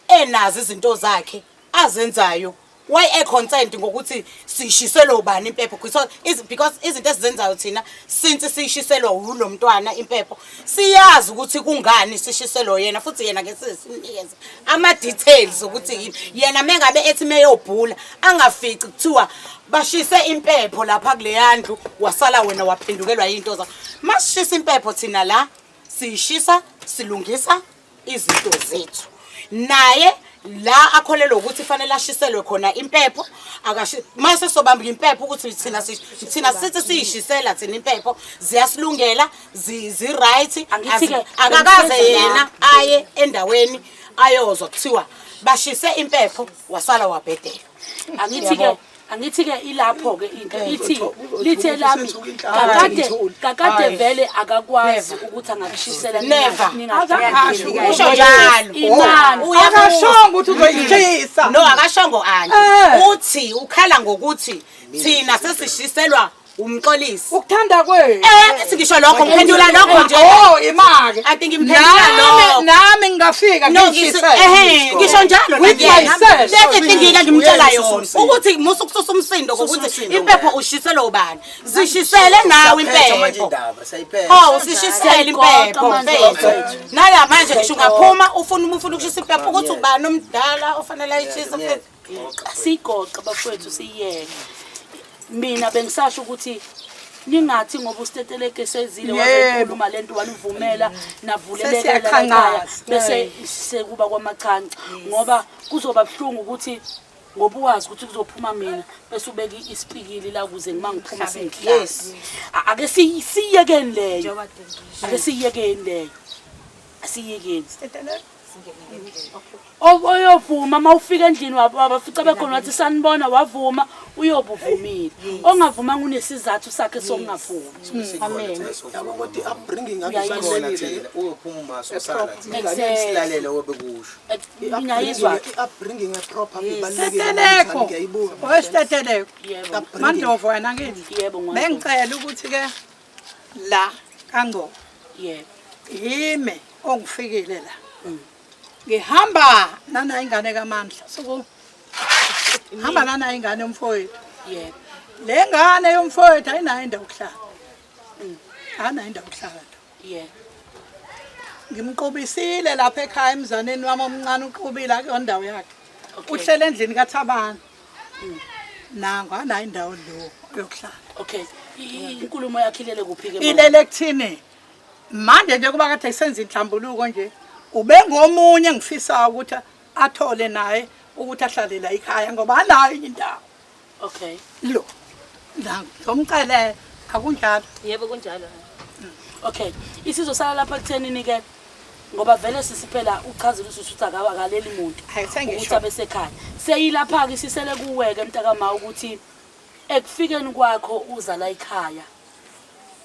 Speaker 6: enazo izinto zakhe azenzayo. Why e consent ngokuthi sishiselwe ubani impepho? Because izinto esizenzayo thina since sishiselwa ulo mntwana impepho, siyazi ukuthi kungani sishiselwe yena, futhi yena ke sinikeze ama details ukuthi yini. Yena mengabe ethi meyobhula angafici kuthiwa bashise impepho lapha kuleya ndlu, wasala wena waphendukelwa into zakho. Masishisa impepho thina la siyishisa silungisa izinto zethu. Naye la akholelwa ukuthi fanele ashiselwe khona impepho, akashi mase sobamba impepho ukuthi thina sithi siyishisela thina impepho ziyasilungela, zi right.
Speaker 1: Angithi-ke,
Speaker 6: Akakaze
Speaker 1: bengifeza
Speaker 6: yena
Speaker 1: la.
Speaker 6: aye endaweni ayozwa kuthiwa bashise impepho wasala wabhedela.
Speaker 1: Angithi-ke, angithi-ke ilapho ke into ithi lithe lami
Speaker 4: Uthi inhlanhla.
Speaker 1: kakade vele akakwazi ukuthi angakushisela
Speaker 6: Never.
Speaker 1: ningahlangani.
Speaker 6: Usho njalo.
Speaker 1: Imani.
Speaker 6: Uyabuza.
Speaker 2: Akashongo ukuthi uzoyishisa.
Speaker 6: No, akashongo anti. Uthi ukhala ngokuthi thina sesishiselwa Umxolisi.
Speaker 2: Ukuthanda kwenu.
Speaker 6: Eh, ngithi ngisho lokho ngiphendula lokho nje.
Speaker 2: Oh, imake.
Speaker 6: I think ngiphendula lokho.
Speaker 2: Nami ngingafika
Speaker 6: No, ngisho ehe, ngisho njalo
Speaker 2: With myself.
Speaker 6: Leti thing ngimtshela yona
Speaker 8: Uyena
Speaker 6: ukuthi musu kususa umsindo ngokuthi
Speaker 8: Susa umsindo,
Speaker 6: impepho ushisele ubani. Zishisele nawe
Speaker 8: Siyaphetha manje
Speaker 6: impepho.
Speaker 8: indaba, siyayiphetha.
Speaker 6: Oh, usishisele
Speaker 1: Siyayigoqa
Speaker 6: impepho
Speaker 1: manje.
Speaker 6: mfethu. Nala manje ngisho ungaphuma ufuna ufuna ukushisa impepho ukuthi ubani omdala ofanele ayishise mfethu.
Speaker 1: Sigoqa bafowethu siyeke. Mina bengisasho ukuthi ningathi ngoba usiteteleke sezile wazokhuluma lento wanivumela navuleleka la ekhaya
Speaker 2: Sesiyaqhanqaza.
Speaker 1: bese sekuba kwamachanca ngoba kuzoba buhlungu ukuthi ngoba uwazi ukuthi kuzophuma mina bese ubeka isipikili la ukuze ngima ngiphuma sengihlala.
Speaker 6: Yes.
Speaker 1: Ake siyekeni leyo. Ake siyekeni leyo. Asiyekeni. Oyovuma uma ufika endlini wabafica bekhona wathi sanibona wavuma uyobe uvumile. Ongavumanga unesizathu sakhe sokungavumi.
Speaker 4: Yabo kodwa i-upbringing
Speaker 1: Uyayizwa.
Speaker 8: Khona
Speaker 4: akubalulekile.
Speaker 8: thina uyophuma uma sosala thina.
Speaker 1: Exactly.
Speaker 8: Silalele obekusho.
Speaker 1: Ngiyayizwa.
Speaker 4: I-upbringing eproper ibalulekile.
Speaker 2: Steteleko.
Speaker 4: Ngiyayibuka.
Speaker 2: Wesiteteleko.
Speaker 1: Yebo.
Speaker 2: Mandovo wena ngithi.
Speaker 1: Yebo ngwazi.
Speaker 2: Bengicela ukuthi ke la kaNgcobo
Speaker 1: Yebo.
Speaker 2: yimi ongifikile la. Ngihamba nana ingane kaMandla. Suku hamba nana ingane yomfowethu.
Speaker 1: Yebo.
Speaker 2: Le ngane yomfowethu ayinayo indawo yokuhlala. Ayinayo indawo yokuhlala.
Speaker 1: Yebo.
Speaker 2: Ngimqobisile lapha ekhaya emzaneni wami omncane uqobile akuyona indawo yakhe.
Speaker 1: Okay.
Speaker 2: Uhlele endlini kaThabani. Nango anayo indawo lo yokuhlala.
Speaker 1: Okay. Inkulumo yakhe ilele kuphi ke mama?
Speaker 2: Ilele kuthini? Manje nje kuba kade senza inhlambuluko nje ubengomunye engifisa ukuthi athole naye ukuthi ahlale la ekhaya ngoba anayo enye indawo.
Speaker 1: Okay.
Speaker 2: Lo. Nango ngomcele akunjalo.
Speaker 3: Yebo kunjalo.
Speaker 1: Okay. Isizosala lapha kuthenini ke ngoba vele sisiphela uchazile usisi ukuthi akaleli muntu
Speaker 2: Hayi, sengisho.
Speaker 1: ukuthi abesekhaya. Seyilapha ke sisele kuwe ke mntakama ukuthi ekufikeni kwakho uza la ekhaya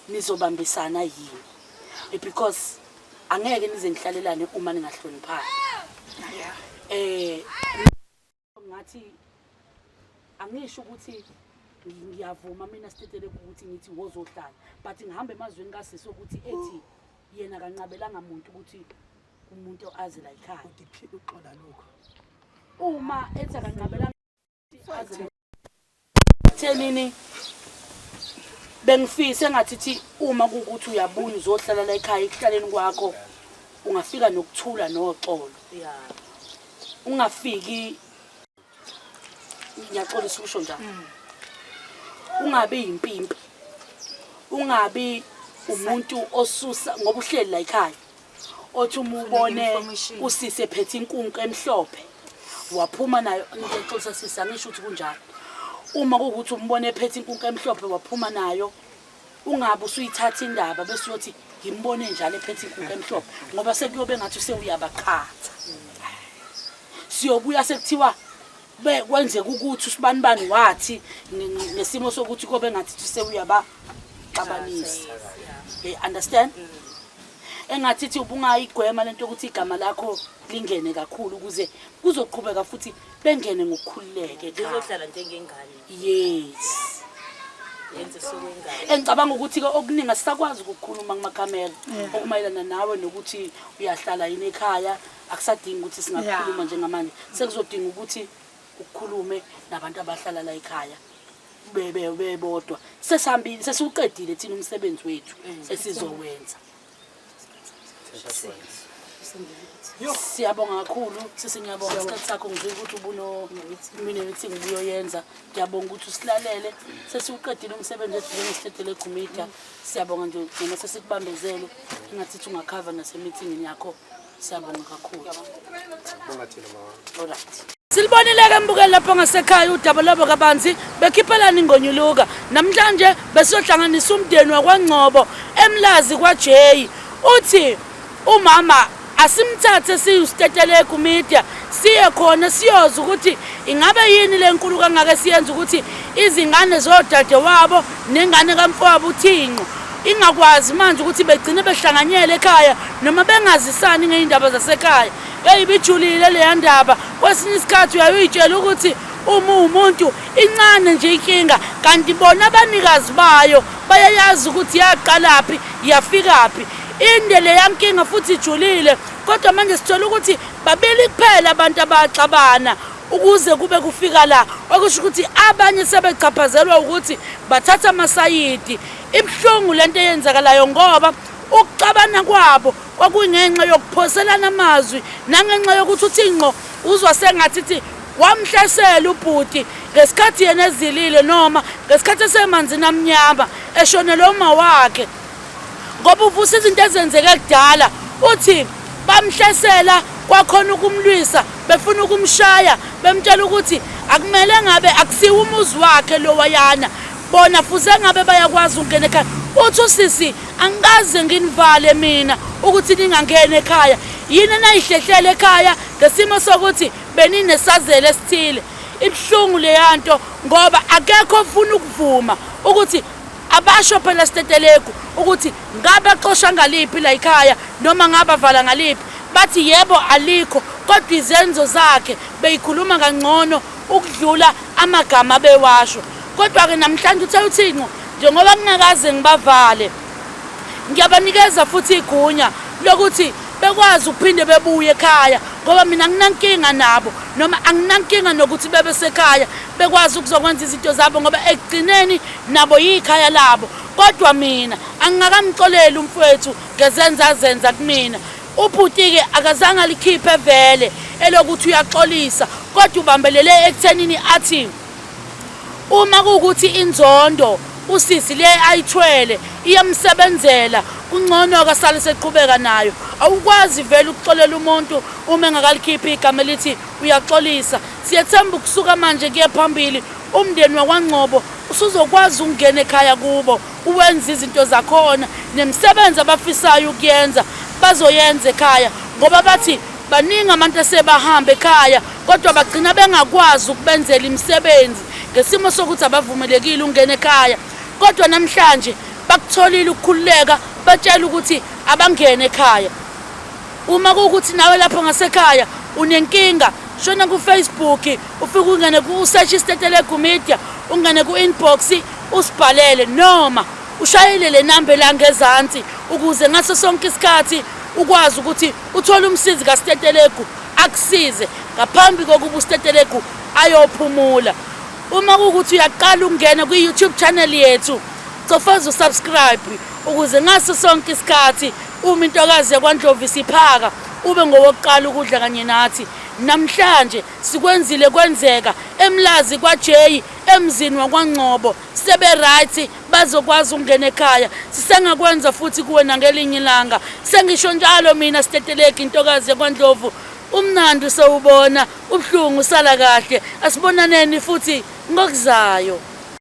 Speaker 1: nizobambisana yini? Because angeke nize nihlalelane uma ningahloniphani. Ngathi angisho ukuthi ngiyavuma mina sitetele ukuthi ngithi wozohlala but ngihamba emazweni kasisi ukuthi ethi yena kanqabelanga muntu ukuthi umuntu aze la ekhaya.
Speaker 4: Uxola lokho.
Speaker 1: Uma ethi akanqabelanga aze thenini bengifise engathi thi uma kukuthi uyabuya uzohlala la ekhaya ekuhlaleni kwakho ungafika nokuthula noxolo. Ungafiki ngiyaxolisa ukusho njalo. Ungabi yimpimpi. Ungabi umuntu osusa ngoba uhleli la ekhaya. Othi uma ubone usise ephethe inkunku emhlophe waphuma nayo ngiyaxolisa sisi angisho ukuthi kunjalo. Uma kuwukuthi umbone ephethe inkunku emhlophe waphuma nayo ungabe usuyithatha indaba bese uyothi ngimbone njalo ephethe inkunku emhlophe ngoba sekuyobe ngathi usewuyabaqhatha. Siyobuya sekuthiwa kwenzeka ukuthi usibanibani wathi ngesimo sokuthi kobe ngathi usewuyabaxabanisa. You understand? Engathi thi ubungayigwema lento yokuthi igama lakho lingene kakhulu ukuze kuzoqhubeka futhi bengene ngokukhululeka ekhaya.
Speaker 3: Ngizohlala njengengane.
Speaker 1: Yes.
Speaker 3: Yenze sokwengane.
Speaker 1: Engicabanga ukuthi ke okuningi asisakwazi ukukhuluma kumakhamera okumayelana nawe nokuthi uyahlala yini ekhaya akusadingi ukuthi singakhuluma njengamanje. Sekuzodinga ukuthi ukukhulume nabantu abahlala la ekhaya bebodwa. Sesihambile sesiwuqedile thina umsebenzi wethu esizowenza. Siyabonga kakhulu sisi, ngiyabonga isikhathi sakho. Ngizwe ukuthi ubuno mina meeting ubuyoyenza. Ngiyabonga ukuthi usilalele. Sesiwuqedile umsebenzi wethu njengesithethe Media. Siyabonga nje noma sesikubambezele engathi ungakhava nasemeetingini yakho. Siyabonga kakhulu.
Speaker 8: Bonga thina mama.
Speaker 1: Alright. Silibonile ke mbukeli lapha ngasekhaya udaba lwabo kabanzi bekhiphelana ingonyuluka. Namhlanje besiyohlanganisa umndeni wakwaNgcobo eMlazi kwaJay. Uthi umama asimthathe siyusitetelegu media siye khona siyoza ukuthi ingabe yini lenkulu kangaka siyenza ukuthi izingane zodade wabo nengane kamfowabo uThinqo. Ingakwazi manje ukuthi begcine behlanganyele ekhaya noma bengazisani ngey'ndaba zasekhaya. Eyi ibijulile leya ndaba. Kwesinye isikhathi uyaye uyitshela ukuthi uma uwumuntu incane nje inkinga kanti bona abanikazi bayo bayayazi ukuthi yaqalaphi yafikaphi. Inde leya nkinga futhi ijulile kodwa manje sithola ukuthi babili kuphela abantu abaxabana ukuze kube kufika la okusho ukuthi abanye sebechaphazelwa ukuthi bathatha amasayidi. Ibuhlungu lento eyenzakalayo ngoba ukuxabana kwabo kwakungenxa yokuphoselana amazwi nangenxa yokuthi uthi ngqo uzwa sengathi thi wamhlasela ubhuti ngesikhathi yena ezilile noma ngesikhathi esemanzini amnyama eshonelwe uma wakhe ngoba uvusa izinto ezenzeke kudala. Uthi bamhlasela kwakhona ukumlwisa befuna ukumshaya bemtshela ukuthi akumele ngabe akusiwo umuzi wakhe lowayana bona fuze ngabe bayakwazi ukungena ekhaya. Uthi usisi angikaze nginivale mina ukuthi ningangeni ekhaya, yini enayihlehlele ekhaya ngesimo sokuthi beninesazelo esithile. Ibuhlungu leyanto ngoba akekho ofuna ukuvuma ukuthi abasho phela Stetelegu ukuthi ngabaxosha ngaliphi la ekhaya noma ngabavala ngaliphi. Bathi yebo alikho, kodwa izenzo zakhe beyikhuluma kangcono ukudlula amagama bewasho. Kodwa-ke namhlanje uthe uThinqo njengoba ngingakaze ngibavale ngiyabanikeza futhi igunya lokuthi bekwazi ukuphinde bebuye ekhaya ngoba mina anginankinga nabo noma anginankinga nokuthi bebe sekhaya bekwazi ukuzokwenza izinto zabo ngoba ekugcineni nabo yikhaya labo. Kodwa mina angingakamxoleli umfowethu ngezenzo azenza kumina. Ubhuti-ke akazange alikhiphe vele elokuthi uyaxolisa kodwa ubambelele ekuthenini athi uma kuwukuthi inzondo usisi le ayithwele iyamsebenzela kungcono akasale seqhubeka nayo. Awukwazi vele ukuxolela umuntu uma engakalikhiphi igama elithi uyaxolisa. Siyethemba ukusuka manje kuye phambili umndeni wakwaNgcobo usuzokwazi ukungena ekhaya kubo uwenze izinto zakhona nemisebenzi abafisayo ukuyenza bazoyenza ekhaya ngoba bathi baningi abantu asebahamba ekhaya kodwa bagcina bengakwazi ukubenzela imisebenzi ngesimo sokuthi abavumelekile ukungena ekhaya. Kodwa namhlanje bakutholile ukukhululeka batshela ukuthi abangene ekhaya. Uma kuwukuthi nawe lapho ngasekhaya unenkinga shona ku-Facebook ufike ungene ku-search iStetelegu Media ungene ku-inbox usibhalele noma ushayele le namba la ngezansi ukuze ngaso sonke isikhathi ukwazi ukuthi uthole umsizi kaStetelegu akusize ngaphambi kokuba uStetelegu ayophumula. Uma kuwukuthi uyaqala ukungena kwi-YouTube channel yethu cofaza usubscribe ukuze ngaso sonke isikhathi uma intokazi yakwaNdlovu isiphaka ube ngowokuqala ukudla kanye nathi. Namhlanje sikwenzile kwenzeka eMlazi kwaJeyi emzini wakwaNgcobo sebe right bazokwazi ukungena ekhaya. Sisengakwenza futhi kuwe nangelinye ilanga. Sengisho njalo mina Stetelegu intokazi yakwaNdlovu umnandi usewubona ubuhlungu usala kahle. Asibonaneni futhi ngokuzayo.